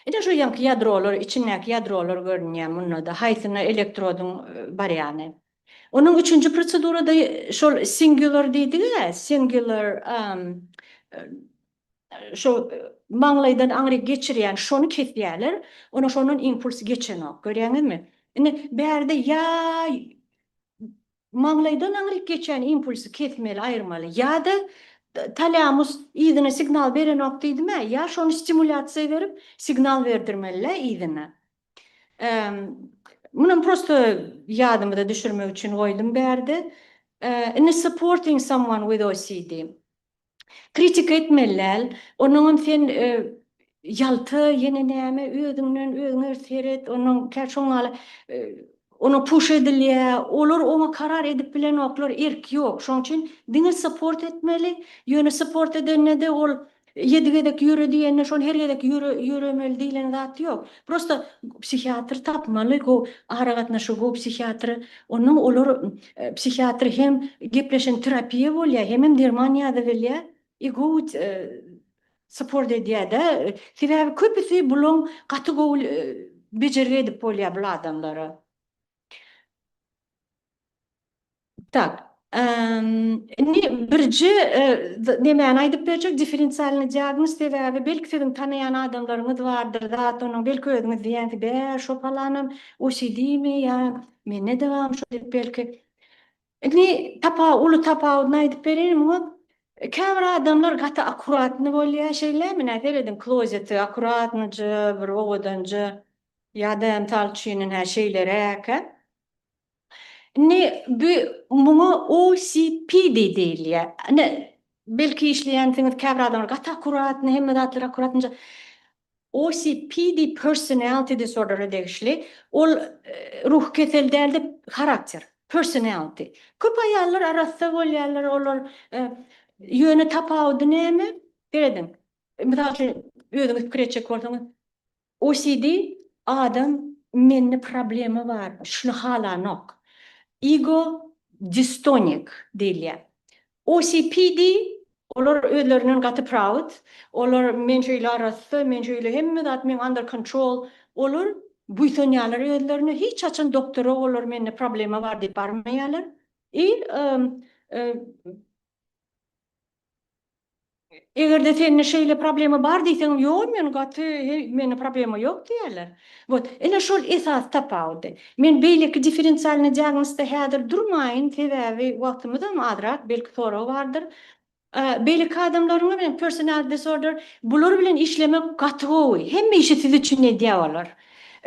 Ine şu ýaňky ýadrolar, içindäki ýadrolar görünýär munda-da, haýsyna elektrodyň barýany. Onuň üçünji prosedurada şol singular diýdik-ä, singular Şo maňlaýdan aňryk geçirýän şony kesýärler, ona şondan impuls geçenok, görýäňizmi? Indi bärde ýa maňlaýdan aňryk geçýän impulsy kesmeli, aýyrmaly, ýa-da talamus yzyna signal berenok diýdim-ä, ýa şony stimulýasiýa berip signal berdirmeli-dä yzyna. Munam prosto ýadymyza düşürmek üçin goýdum bärde. Indi supporting someone with OCD. Kritika etmeli däl. Onuňam sen ýalta ýene näme özüňden özüňe seret onuň kä şoň ýaly onuň puş edilýä olar oňa karar edip bilenoklar erk ýok şoň üçin diňe support etmeli ýöne support edende-de ol ýedi gezek ýöre diýende şony her gezek ýöre ýöremeli diýlen zat ýok prosta psihiatr tapmaly gowy aragatnaşygy gowy psihiatry onnoň olar Psihiatr hem gepleşen terapiýa bolýar, hemem derman ýazybilýär i gowy support edýär-de. Sebäbi köpüsi bulaň gaty gowy bejergi edip bolýar bul adamlara. Tak. Indi birje nemäni aýdyp berjek, differensialnyý diagnoz sebäbi belki siziň tanaýan adamlaryňyz bardyr zat onuň belki özüňiz diýýänsiz bä şo palanam OCD-mi ýa Mende-de barmy şo diýip belki. Indi tapa uly tapawudyny aýdyp bereýin muňa. Käbir adamlar gaty akkuratny bolýar şeýlemi nä serediň klozeti akkuratnyja bir owadanja ýa-da mysal üçin ine şeýleräk hä. Indi bu muňa OCPD diýilýär. Ine belki işleýänsiňiz käbir adamlar gaty akkuratny hemme zatlar akkuratnyja. OCPD personality disorder-a degişli. Ol ruhy kesel däl-de, harakter, personality. Köp aýallar arassa bolýarlar, olar ýöne tapawudy näme? Serediň, mysal üçin, özüňiz pikir etjek bolsaňyz, OCD adam mende problema bar, şuny halanok. Ego distonik diýilýär. OCPD olar özlerinden gaty proud, olar men şeýle arassa, men şeýle hemme zat meň under control, olar buýsanýarlar özlerine, hiç haçan doktora olar mende problema bar diýip barmaýarlar. I Eger-de sende şeýle problema bar diýseňem, ýok men gaty mende problema ýok diýerler. Wot, ine şol esasy tapawudy. Men beýleki differensialnyý diagnozda häzir durmaýyn, sebäbi wagtymyzam azrak, belki sorag bardyr. Beýleki adamlaryň bilen personality disorder, bular bilen işlemek gaty gowy. Hemme işi siz üçin edýär olar.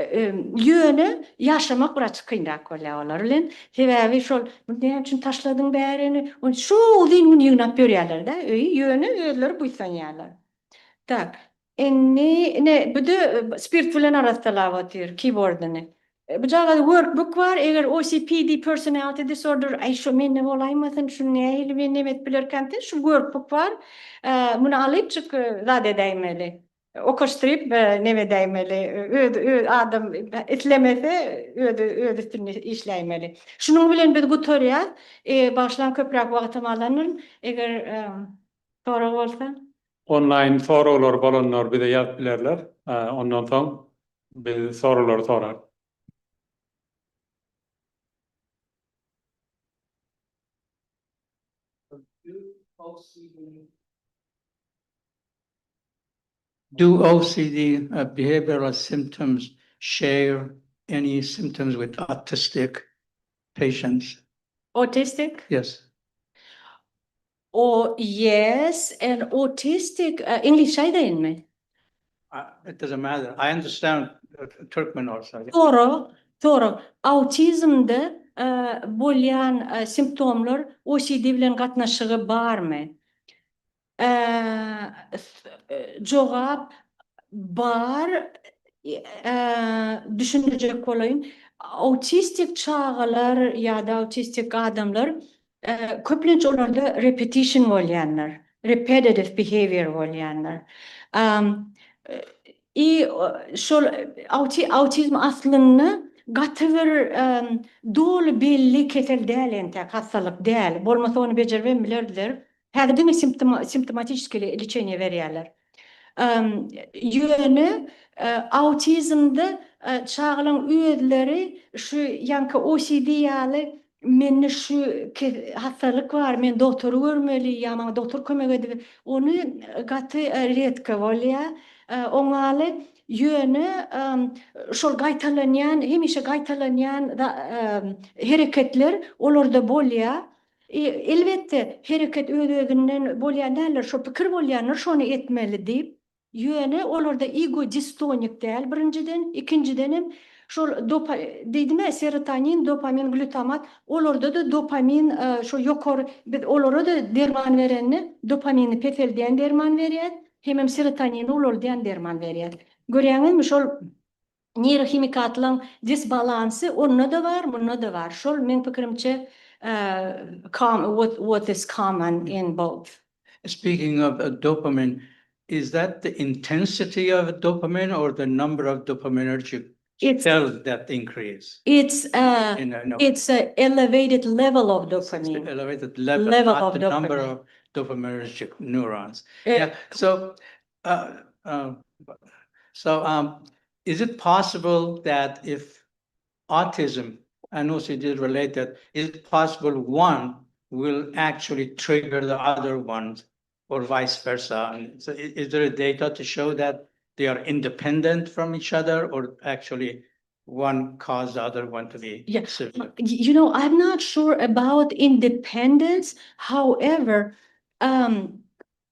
Ýöne ýaşamak biraz kynrak bolýar olar bilen. Sebäbi şol näme üçin taşladyň bärini? Ony şu uzyn gün ýygnap ýörýärler-dä öýi, ýöne özleri buýsanýarlar. Tak, indi ine bu-da spirt bilen arassalap otyr keyboardyny. Bujagaz workbook bar, eger OCPD personality disorder, aý şu mende bolaýmasyn, şuny nähili men neme edip bilerkäm diýseň, şu workbook bar. Muny alypjyk zat edäýmeli. Okaşdyryp neme edäýmeli, öz öz adam islemese özi öz üstünde işläýmeli. Şunuň bilen biz gutarýas. Bagyşlaň köpräk wagtym alandyryn. Eger sorag bolsa. Onlaýn soraglary bolanlar bize ýazyp bilerler. Ondan soň biz soraglary sorarys. Do OCD behavioral symptoms share any symptoms with autistic patients? Autistic? Yes. Oh, yes, and autistic, English aýdaýynmy? It doesn't matter. I understand Turkmen also. Dogry, dogry. Autizmde bolýan simptomlar OCD bilen gatnaşygy barmy? Jogap bar. Düşündirjek bolaýyn. Autistik çagalar ýa-da autistik adamlar köplenç olarda repetition bolýanlar, repetitive behavior bolýanlar. I şol autizm aslynda gaty bir doly belli kesel däl entäk, hassalyk däl. Bolmasa ony bejeribem bilerdiler. Häzir diňe simptomatiçeskiý lečeniýe berýärler. Ýöne autizmde çagalaryň özleri şu ýaňky OCD ýaly mende şu hassalyk bar, men dogtory görmeli ýa maňa dogtor kömek edip, ony gaty redko bolýar. Oňaly ýöne şol gaýtalanýan, hemişe gaýtalanýan hereketler olarda bolýar. Elbetde, hereket öz-özünden bolýan däldir, şo pikir bolýandyr şony etmeli diýip. Ýöne olarda ego distonik däl birinjiden, ikinjidenem şol dopa diýdim-ä serotonin, dopamin, glutamat, olarda-da dopamin şo ýokary biz olara-da derman berende dopamini peseldýän derman berýäs, hemem serotonini ulaldýan derman berýäs. Görýäňizmi şol neýrohimikatlaryň disbalansy onda-da bar, munda-da bar. Şol meň pikirimçe what what is common in both. Speaking of dopamine, is that the intensity of dopamine or the number of dopaminergic cells that increase? It's a it's a elevated level of dopamine. Elevated level, level of the number of dopaminergic neurons. Yeah. So, so is it possible that if autism and OCD related, is it possible one will actually trigger the other ones or vice versa? And so is there a data to show that they are independent from each other or actually one caused the other one to be severe? I'm not sure about independence. However,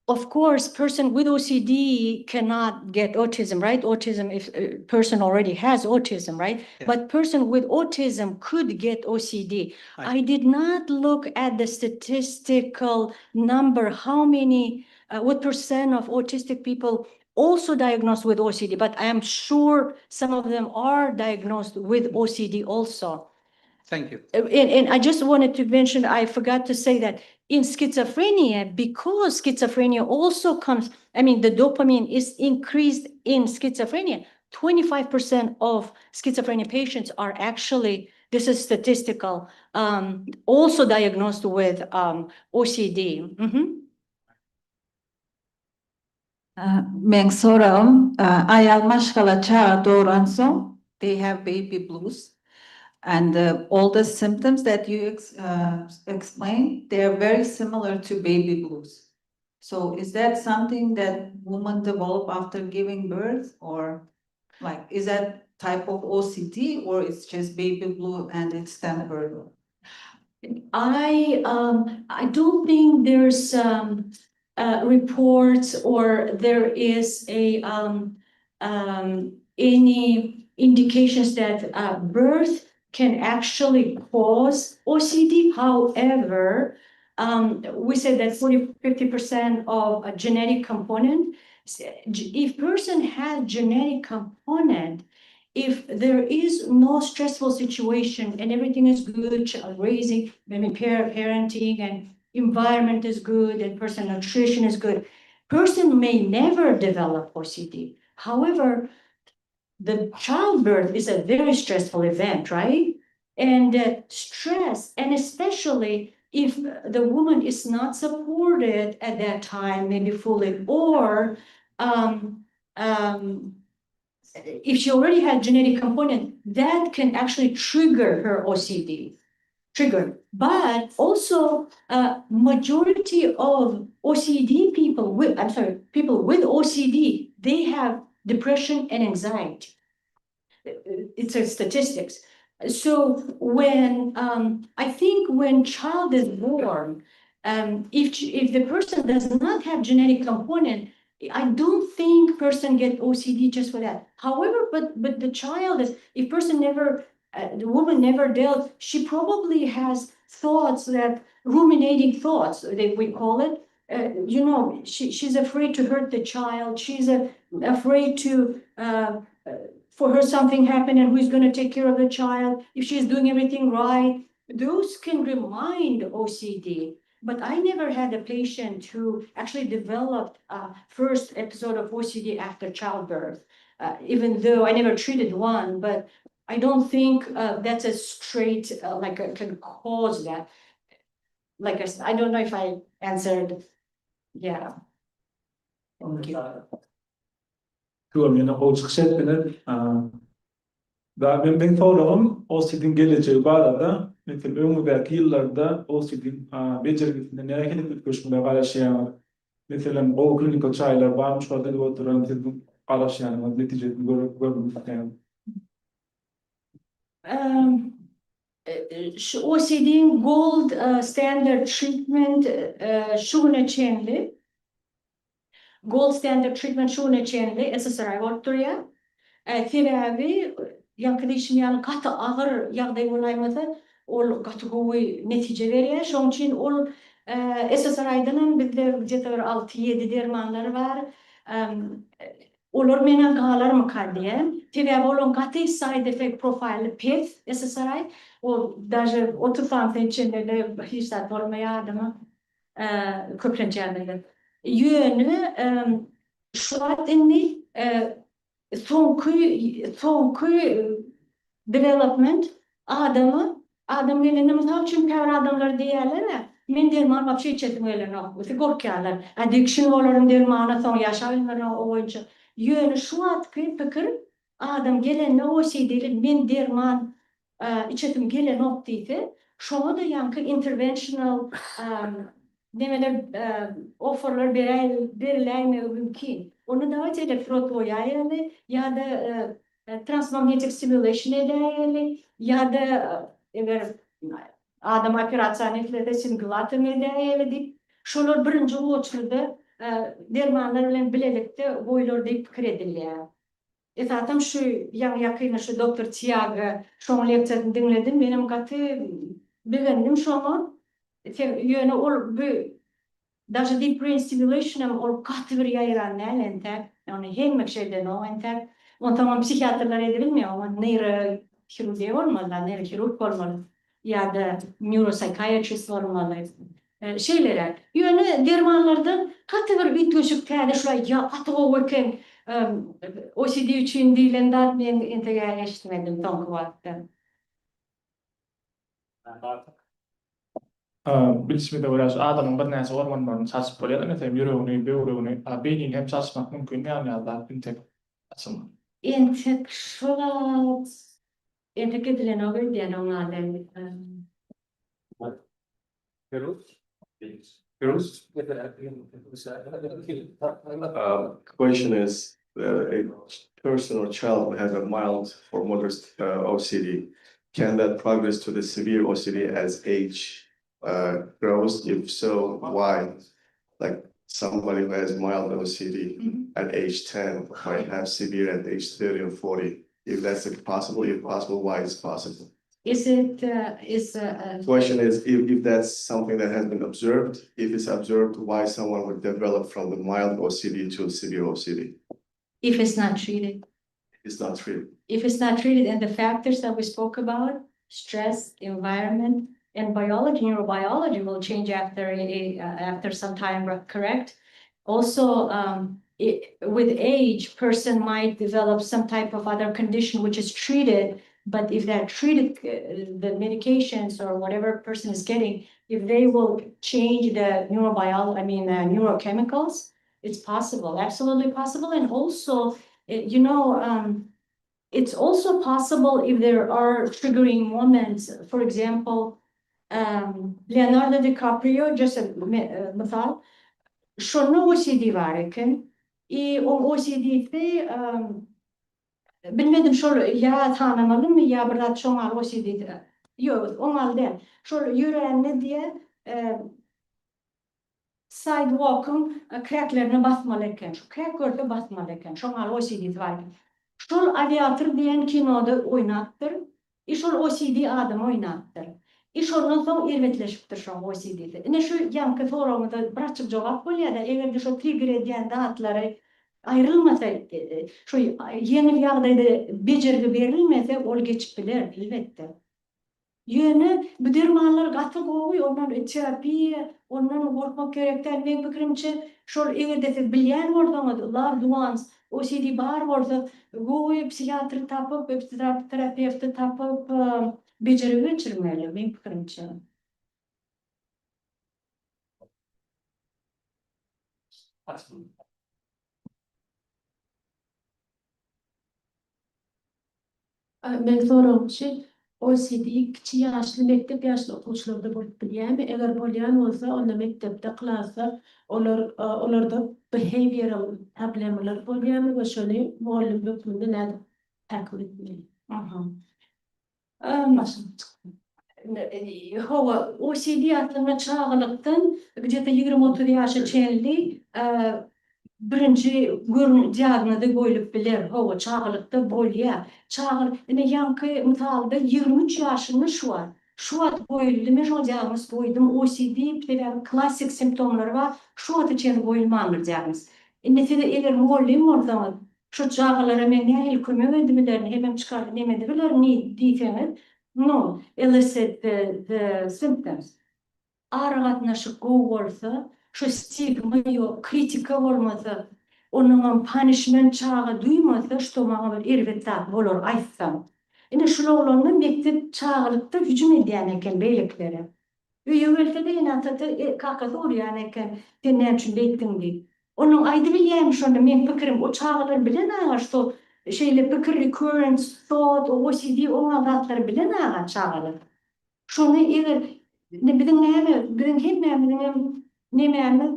of course, person with OCD cannot get autism, right? Autism, if a person already has autism, right? Yeah. But person with autism could get OCD. I did not look at the statistical number, how many, what percent of autistic people also diagnosed with OCD, but I am sure some of them are diagnosed with OCD also. Thank you. And I just wanted to mention, I forgot to say that in schizophrenia, because schizophrenia also comes, I mean, the dopamine is increased in schizophrenia. 25% of schizophrenia patients are actually, this is statistical, also diagnosed with OCD. Meň soragym, aýal maşgala çaga dogransoň, they have baby blues. And all the symptoms that you explained, they are very similar to baby blues. So is that something that women develop after giving birth, or like, is that type of OCD, or it's just baby blue and it's temporary? I don't think there's reports or there is a any indications that birth can actually cause OCD. However, we said that 40, 50% of a genetic component. If person has genetic component, if there is no stressful situation and everything is good, child raising, I mean, parenting and environment is good and person nutrition is good, person may never develop OCD. However, the childbirth is a very stressful event, right? And stress, and especially if the woman is not supported at that time, maybe fully, or if she already had genetic component, that can actually trigger her OCD. Trigger. But also, majority of OCD people with, I'm sorry, people with OCD, they have depression and anxiety. It's a statistics. So when I think when child is born, if the person does not have genetic component, I don't think person get OCD just for that. However, but the child is, if person never, the woman never dealt, she probably has thoughts that ruminating thoughts that we call it. She's afraid to hurt the child. She's afraid to for her something happen and who's going to take care of the child if she's doing everything right. Those can remind OCD. But I never had a patient who actually developed a first episode of OCD after childbirth, even though I never treated one, but I don't think that's a straight, like can cause that. Like I said, I don't know if I answered. Yeah. Thank you. Görmeýene gowy çykyş etdiňiz. Da men meň soragym OCD-iň gelejegi barada, meselem öňümizdäki ýyllarda OCD-iň bejergisinde nähili üýtgeşmelere garaşýaňyz? Meselem gowy clinical triallar barmy şolarda edip oturan siziň garaşýanyňyz netijesini görmek isleýän. Şu OCD-iň gold standard treatment şu güne çenli gold standard treatment şu güne çenli SSRI bolup durýar. Sebäbi ýaňky diýşim ýaly gaty agyr ýagdaý bolaýmasa ol gaty gowy netije berýär. Şonuň üçin ol SSRI-dan hem bizde gde-to bir 6-7 dermanlar bar. Olar meňe galarmyka diýen. Sebäbi olaryň gaty side effect profile pes SSRI. O даже 30 sany içinde hiç zat bolmaýar adama. Köplenç ýagdaýda. Ýöne şu wagt indi soňky development adama adam gelende mysal üçin käbir adamlar diýýärler men derman вообще içesim gelenok. Gorkýarlar. Addiction bolaryn dermana soň ýaşap bilmerin o boýunça. Ýöne şu wagtky pikir adam gelende OCD-li men derman içesim gelenok diýse, şoňa da ýaňky interventional nemeler offerlar beriläýmegi mümkin. Onu давайте elektrod goýaýaly ýa-da transmagnetic stimulation edäýeli ýa-da eger adam operasiýany etlese cingulotomy edäýeli diýip, şolar birinji oçurda dermanlar bilen bilelikde goýular diýip pikir edilýär. Esasan şu ýaňy ýakynda şu doktor Tiago şoň leksiýasyny diňledim. Menem gaty begendim şoňa. Ýöne ol bu даже deep brain stimulation hem ol gaty bir ýaýran däl entäk. Ýagny hemme kişi edenok entäk. Onsoň psihiatrlar edibilmeýär. Oňa neýrohirurgiýa bolmaly, neýrohirurg bolmaly ýa-da neuropsychiatrist bolmaly. Şeýleräk. Ýöne dermanlardan gaty bir üýtgeşik täze şulaý ýa gaty gowy eken OCD üçin diýlen zat men entegä eşitmedim soňky wagtda. Bilşimize görä şu adamyň birnäçe organlaryny çalşyp bolýar. Meselem ýüregini, böwregini, beýnini hem çalşmak mümkin ýaly ýaly zat entek açylmady. Entek şola entek edilenok öýdýän oňa Feruz? Feruz? Question is, a person or child who has a mild or moderate OCD, can that progress to the severe OCD as age grows? If so, why? Like somebody who has mild OCD at age 10 might have severe at age 30 or 40. If that's possible, if possible, why is possible? Is it is Question is if that's something that has been observed, if it's observed, why someone would develop from the mild OCD to severe OCD? If it's not treated. It's not treated. If it's not treated, and the factors that we spoke about, stress, environment, and biology, neurobiology will change after some time, correct? Also, with age, person might develop some type of other condition which is treated, but if that treated, the medications or whatever person is getting, if they will change the neurobiology, I mean, neurochemicals, it's possible, absolutely possible. And also, it's also possible if there are triggering moments. For example, Leonardo DiCaprio just mysal şonda OCD bar eken. I oň OCD-si bilmedim şol ýa sanamalymy ýa bir zat şoň ýaly OCD ýok oň ýaly däl. Şol ýörände diýä sidewalkyň cracklerine basmaly eken. Şu crack görse basmaly eken. Şoň ýaly OCD-si bar eken. Şol Awiator diýen kinoda oýnapdyr. I şol OCD adamy oýnapdyr. I şondan soň erbetleşipdir şoň OCD-si. Ine şu ýaňky soragyňyza bir açyk jogap bolýada, egerde şo trigger edýän zatlary aýrylmasa, şo ýeňil ýagdaýda bejergi berilmese ol geçip biler, elbetde. Ýöne bu dermanlar gaty gowy, ondan terapiýa, ondan gorkmak gerek däl. Meň pikirimçe, şol eger-de siz bilýän bolsaňyz, loved ones, OCD bar bolsa, gowy psihiatry tapyp, terapewti tapyp, bejergi geçirmeli, meň pikirimçe. Meň soragym şu, OCD kiçi ýaşly mekdep ýaşly okuwçylarda bolup bilýärmi? Eger bolýan bolsa, onda mekdepde, klasda olar olarda behavioral problemalar bolýarmy we şony mugallym hökmünde nädip tackle etmeli? Aha. Başym çykdy. Hawa, OCD aslynda çagalykdan gde-to 20-30 ýaşa çenli birinji görün diagnozy goýlup biler. Hawa, çagalykda bolýar. Çaga, ine ýaňky mysalda 23 ýaşynda şu wagt, şu wagt goýuldy, men şoňa diagnoz goýdum, OCD, sebäbi klassik simptomlary bar, şu wagta çenli goýulmandyr diagnoz. Indi siz eger mugallym bolsaňyz, Şu çagalara men nähili kömek edibilerin, hemem çykaryp neme edibilerin diýseňiz, no, elicit the the symptoms. Aragatnaşyk gowy bolsa, şu stigma ýok, kritika bolmasa, onuňam punishment çaga duýmasa, şto maňa bir erbet zat bolar aýtsam. Ine şul oglanda mekdep çagalykda hüjüm edýän eken beýlekilere. Öýe gelse-de ene-atasy, kakasy urýan eken, sen näme üçin beýtdiň diýip. Onuň aýdybilýämi şonda meň pikirim o çagalar bilen aga şo şeýle pikir recurrent thought OCD oňa zatlary bilen aga çagalar. Şony eger indi biziň näme biziň hemmämiziňem nemämiz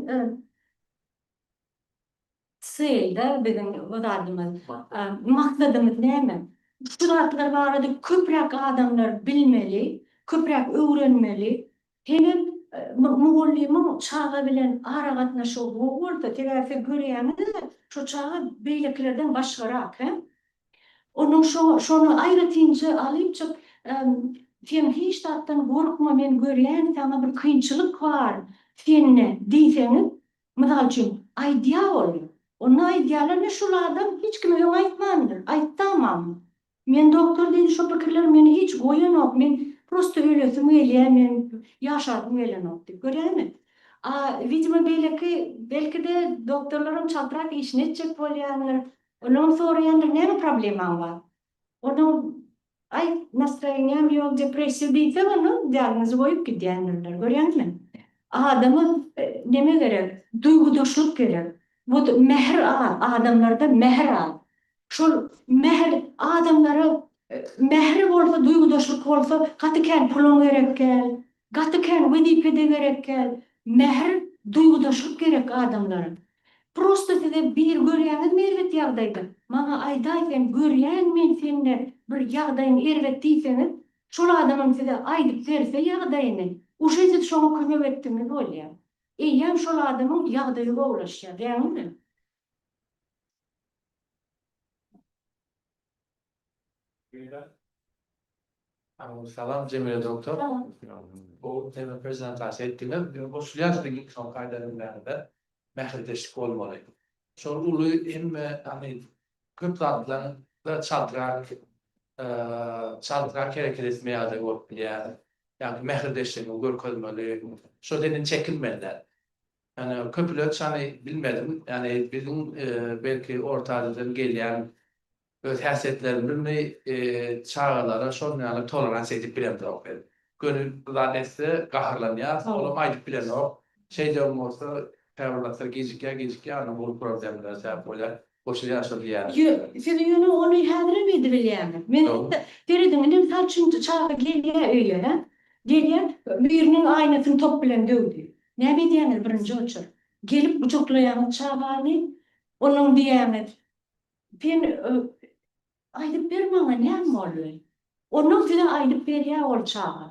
Cel-de biziň bu zadymyz, maksadymyz näme? Şu zatlar barada köpräk adamlar bilmeli, köpräk öwrenmeli. Hemem mugallymyň çaga bilen aragatnaşygy gowy bolsa, sebäbi siz görýäňiz-de, şo çaga beýlekilerden başgarak, hä? Onuň şo şony aýratynja alypjyk, sen hiç zatdan gorkma, men görýän saňa bir kynçylyk bar sende diýseňiz, Mysal üçin, aýdýar ol. Onda aýdýarlar, ine şul adam hiç kime öň aýtmandyr. Aýtdam maňa. Men doktor diýdi, şo pikirler meni hiç goýanok, men prosto ölesim gelýär, men ýaşasym gelenok diýip. Görýäňmi? A, widimo beýleki, belki-de doktorlaram çaltrak işini etjek bolýandyr. Olam soraýandyr, näme problemaň bar? Onuň Aý, nastroýeniýam ýok, depressiýa diýseň onda diagnozy goýup gidýändirler, görýäňmi? Adama neme gerek? Duýgudaşlyk gerek. Wot mähir az, adamlarda mähir az. Şol mähir adamlara mähir bolsa, duýgudaşlyk bolsa gaty kän pulam gerek däl, gaty kän wezipe-de gerek däl. Mähir, duýgudaşlyk gerek adamlara. Prosta size bir görýäňizmi erbet ýagdaýda, maňa aýdaý sen görýän men sende bir ýagdaýyň erbet diýseňiz, şol adamam size aýdyp berse ýagdaýyny, uje siz şoňa kömek etdiňiz bolýar. Eýýäm şol adamyň ýagdaýy gowulaşýar, däňizmi? Salam Jemile doktor. Bu tema prezentasiýa etdiňiz. Men goşulýan siziň iň soňky aýdanlaryňyza. Mähirdeşlik bolmaly. Şol uly hemme hany köp zatlaryň çaltrak çaltrak hereket etme ýagdaýy bolup bilýär. Ýagny mähirdeşligiňi görkezmeli. Şo senden çekinmeli däl. Ýani köpülenç hany bilmedim. Ýani biziň belki Orta Aziýadan gelýän Öz häsiýetlerimizmi çagalara şol ýaly tolerans edip bilemzok biz. Göni bir zat etse gaharlanýas, olam aýdyp bilenok. Şeýdibem bolsa käbir zatlar gijikýär, gijikýär, onda uly problemlere sebäp bolýar. Goşulýar şol diýýäniňize. Ýö, siz ýöne ony häzirem edibilýäňiz. Men serediň, indi mysal üçin çaga gelýär öýe, hä? Gelýär, biriniň aýnasyny top bilen döwdi. Näme edýäňiz birinji oçur? Gelip gujaklaýaňyz çagany, onnoň diýýäňiz, Sen aýdyp ber maňa näme boldy? Onnoň size aýdyp berýär ol çaga.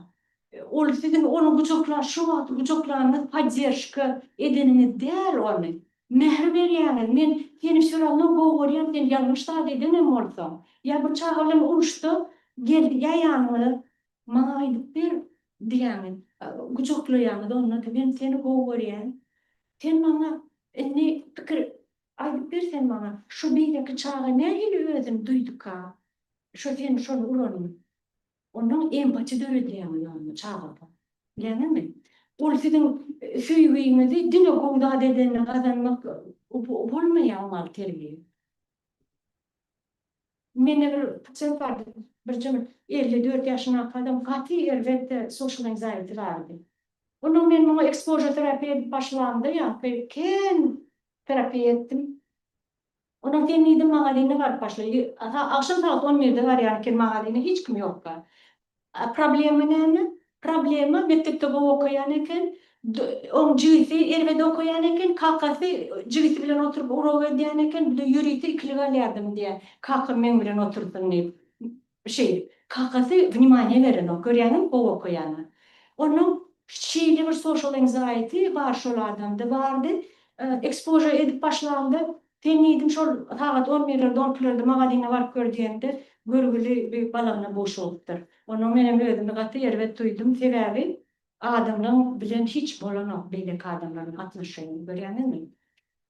Ol siziň ony gujakla şu wagt gujaklanyňyz podderžka edeniňiz däl ony. Mähir berýäňiz, men seni все равно gowy görýän sen ýalňyş zat edenem bolsaň. Ýa bir çaga bilen uruşsa gel ýa ýanyňyza Maňa aýdyp ber diýýäňiz, gujaklaýaňyz onda-da men seni gowy görýän. Sen maňa indi pikir aýdyp ber sen maňa, şo beýleki çaga nähili özüni duýduka, şo sen şony uranyň. Onnoň empatiýa döredýäňiz onda çagada. Bilýäňizmi? Ol siziň söýgiňizi diňe gowy zat edende gazanmak bolmaýar oňaly terbiýe. Mende bir pasient bardy, birje bir 54 ýaşyndaky adam gaty erbet social anxiety bardy. Ondan men muňa exposure terapiýa edip başlamda ýaňky kän terapiýa etdim. Ondan sen diýdim magazyna baryp başla. Agşam sagat on birde barýan eken magazyna hiç kim ýokka. A problema näme? Problema mekdepde gowy okaýan eken, oň jigisi erbet okaýan eken, kakasy jigisi bilen oturyp urok edýän eken, bu-da ýörite ikilik alýardym diýýär, kakam meň bilen otursyn diýip. Şeýdip. Kakasy wнимaniýe berenok, görýäňizmi gowy okaýana. Onuň şeýle bir social anxiety bar şol adamda bardy. Exposure edip başlamda Sen diýdim şol sagat on birlerde, on ikilerde magazyna baryp gör diýemde, görgüli bir balagyna boş bolupdyr. Onnoň menem özümi gaty erbet duýdum, sebäbi adamlaň bilen hiç bolanok beýleki adamlaryň gatnaşygyny görýäňizmi?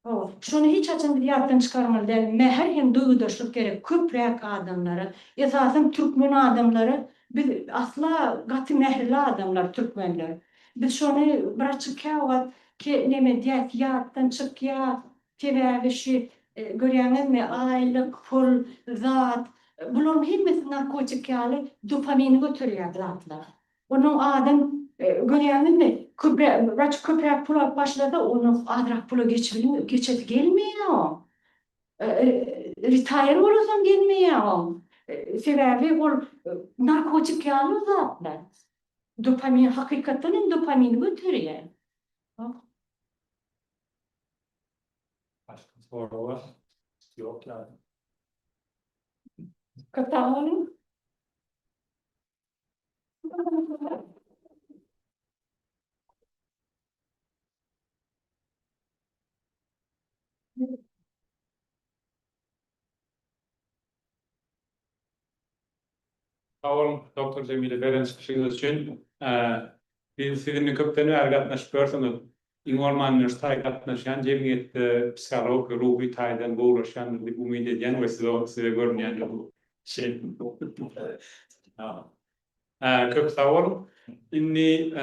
Hawa, şony hiç haçan biz ýatdan çykarmaly däl, mähir hem duýgudaşlyk gerek köpräk adamlara, esasam türkmen adamlara, biz asla gaty mähirli adamlar türkmenler. Biz şony birazjyk käwagt ke neme edýäs ýatdan çykýa, Sebäbi şu görýäňizmi aýlyk, pul, zat, bularyň hemmesi narkotik ýaly dopamini göterýär zatlar. Onuň adam görýäňizmi köpräk wraç köpräk pul alyp başlasa onuň azrak pula geçip geçesi gelmeýär oň. Ritaýer bolasam gelmeýär oň. Sebäbi ol narkotik ýaly zatlar. Dopamin hakykatdan hem dopamini göterýär. Başga sorag bar? Ýok ýaly. Köp sag boluň. Sag boluň, Doktor Jemile, beren çykyşyňyz üçin. Biz siz indi köpden bäri gatnaşyp ýörsüňiz. Iň bolmanda şu taý gatnaşýan jemgyýetde psihologik, ruhy taýdan gowulaşýandyr diýip umyt edýän we size size görünýändir bu şey. Köp sag boluň. Indi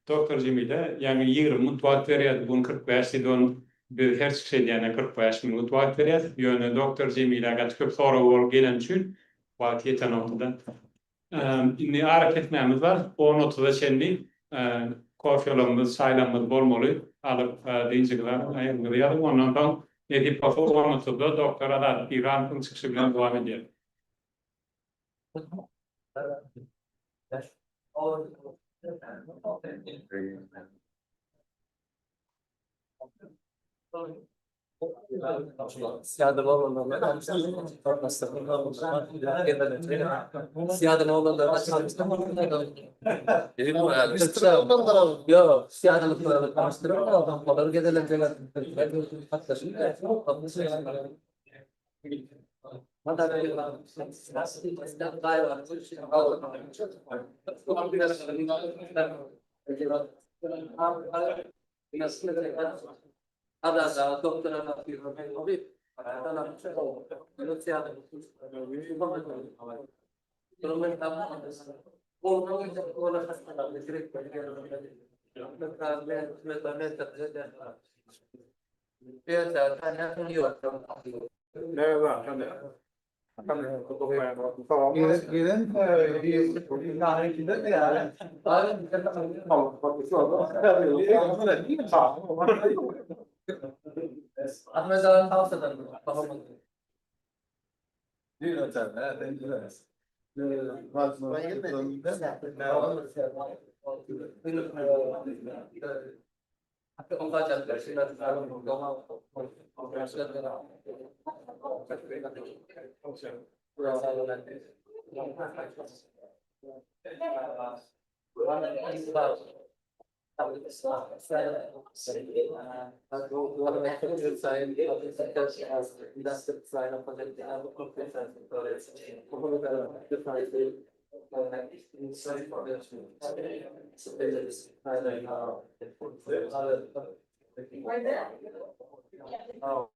Doktor Jemile, ýaňy 20 minut wagt berýärdi, bu gün 45 diýdi, ony biz her çykyş edýäne 45 minut wagt berýäs. Ýöne Doktor Jemilä gaty köp sorag bolup geleni üçin wagt ýetenokdy-da. Indi arakesmämiz bar. On otuza çenli kofýalarymyz, çaýlarymyz bolmaly. Alyp dynjyňyzy alyň, aýagyňyzy ýazyň. Ondan soň nesip bolsa on otuzda doktor Azat Piranowyň çykyşy bilen dowam edýäris. Oh.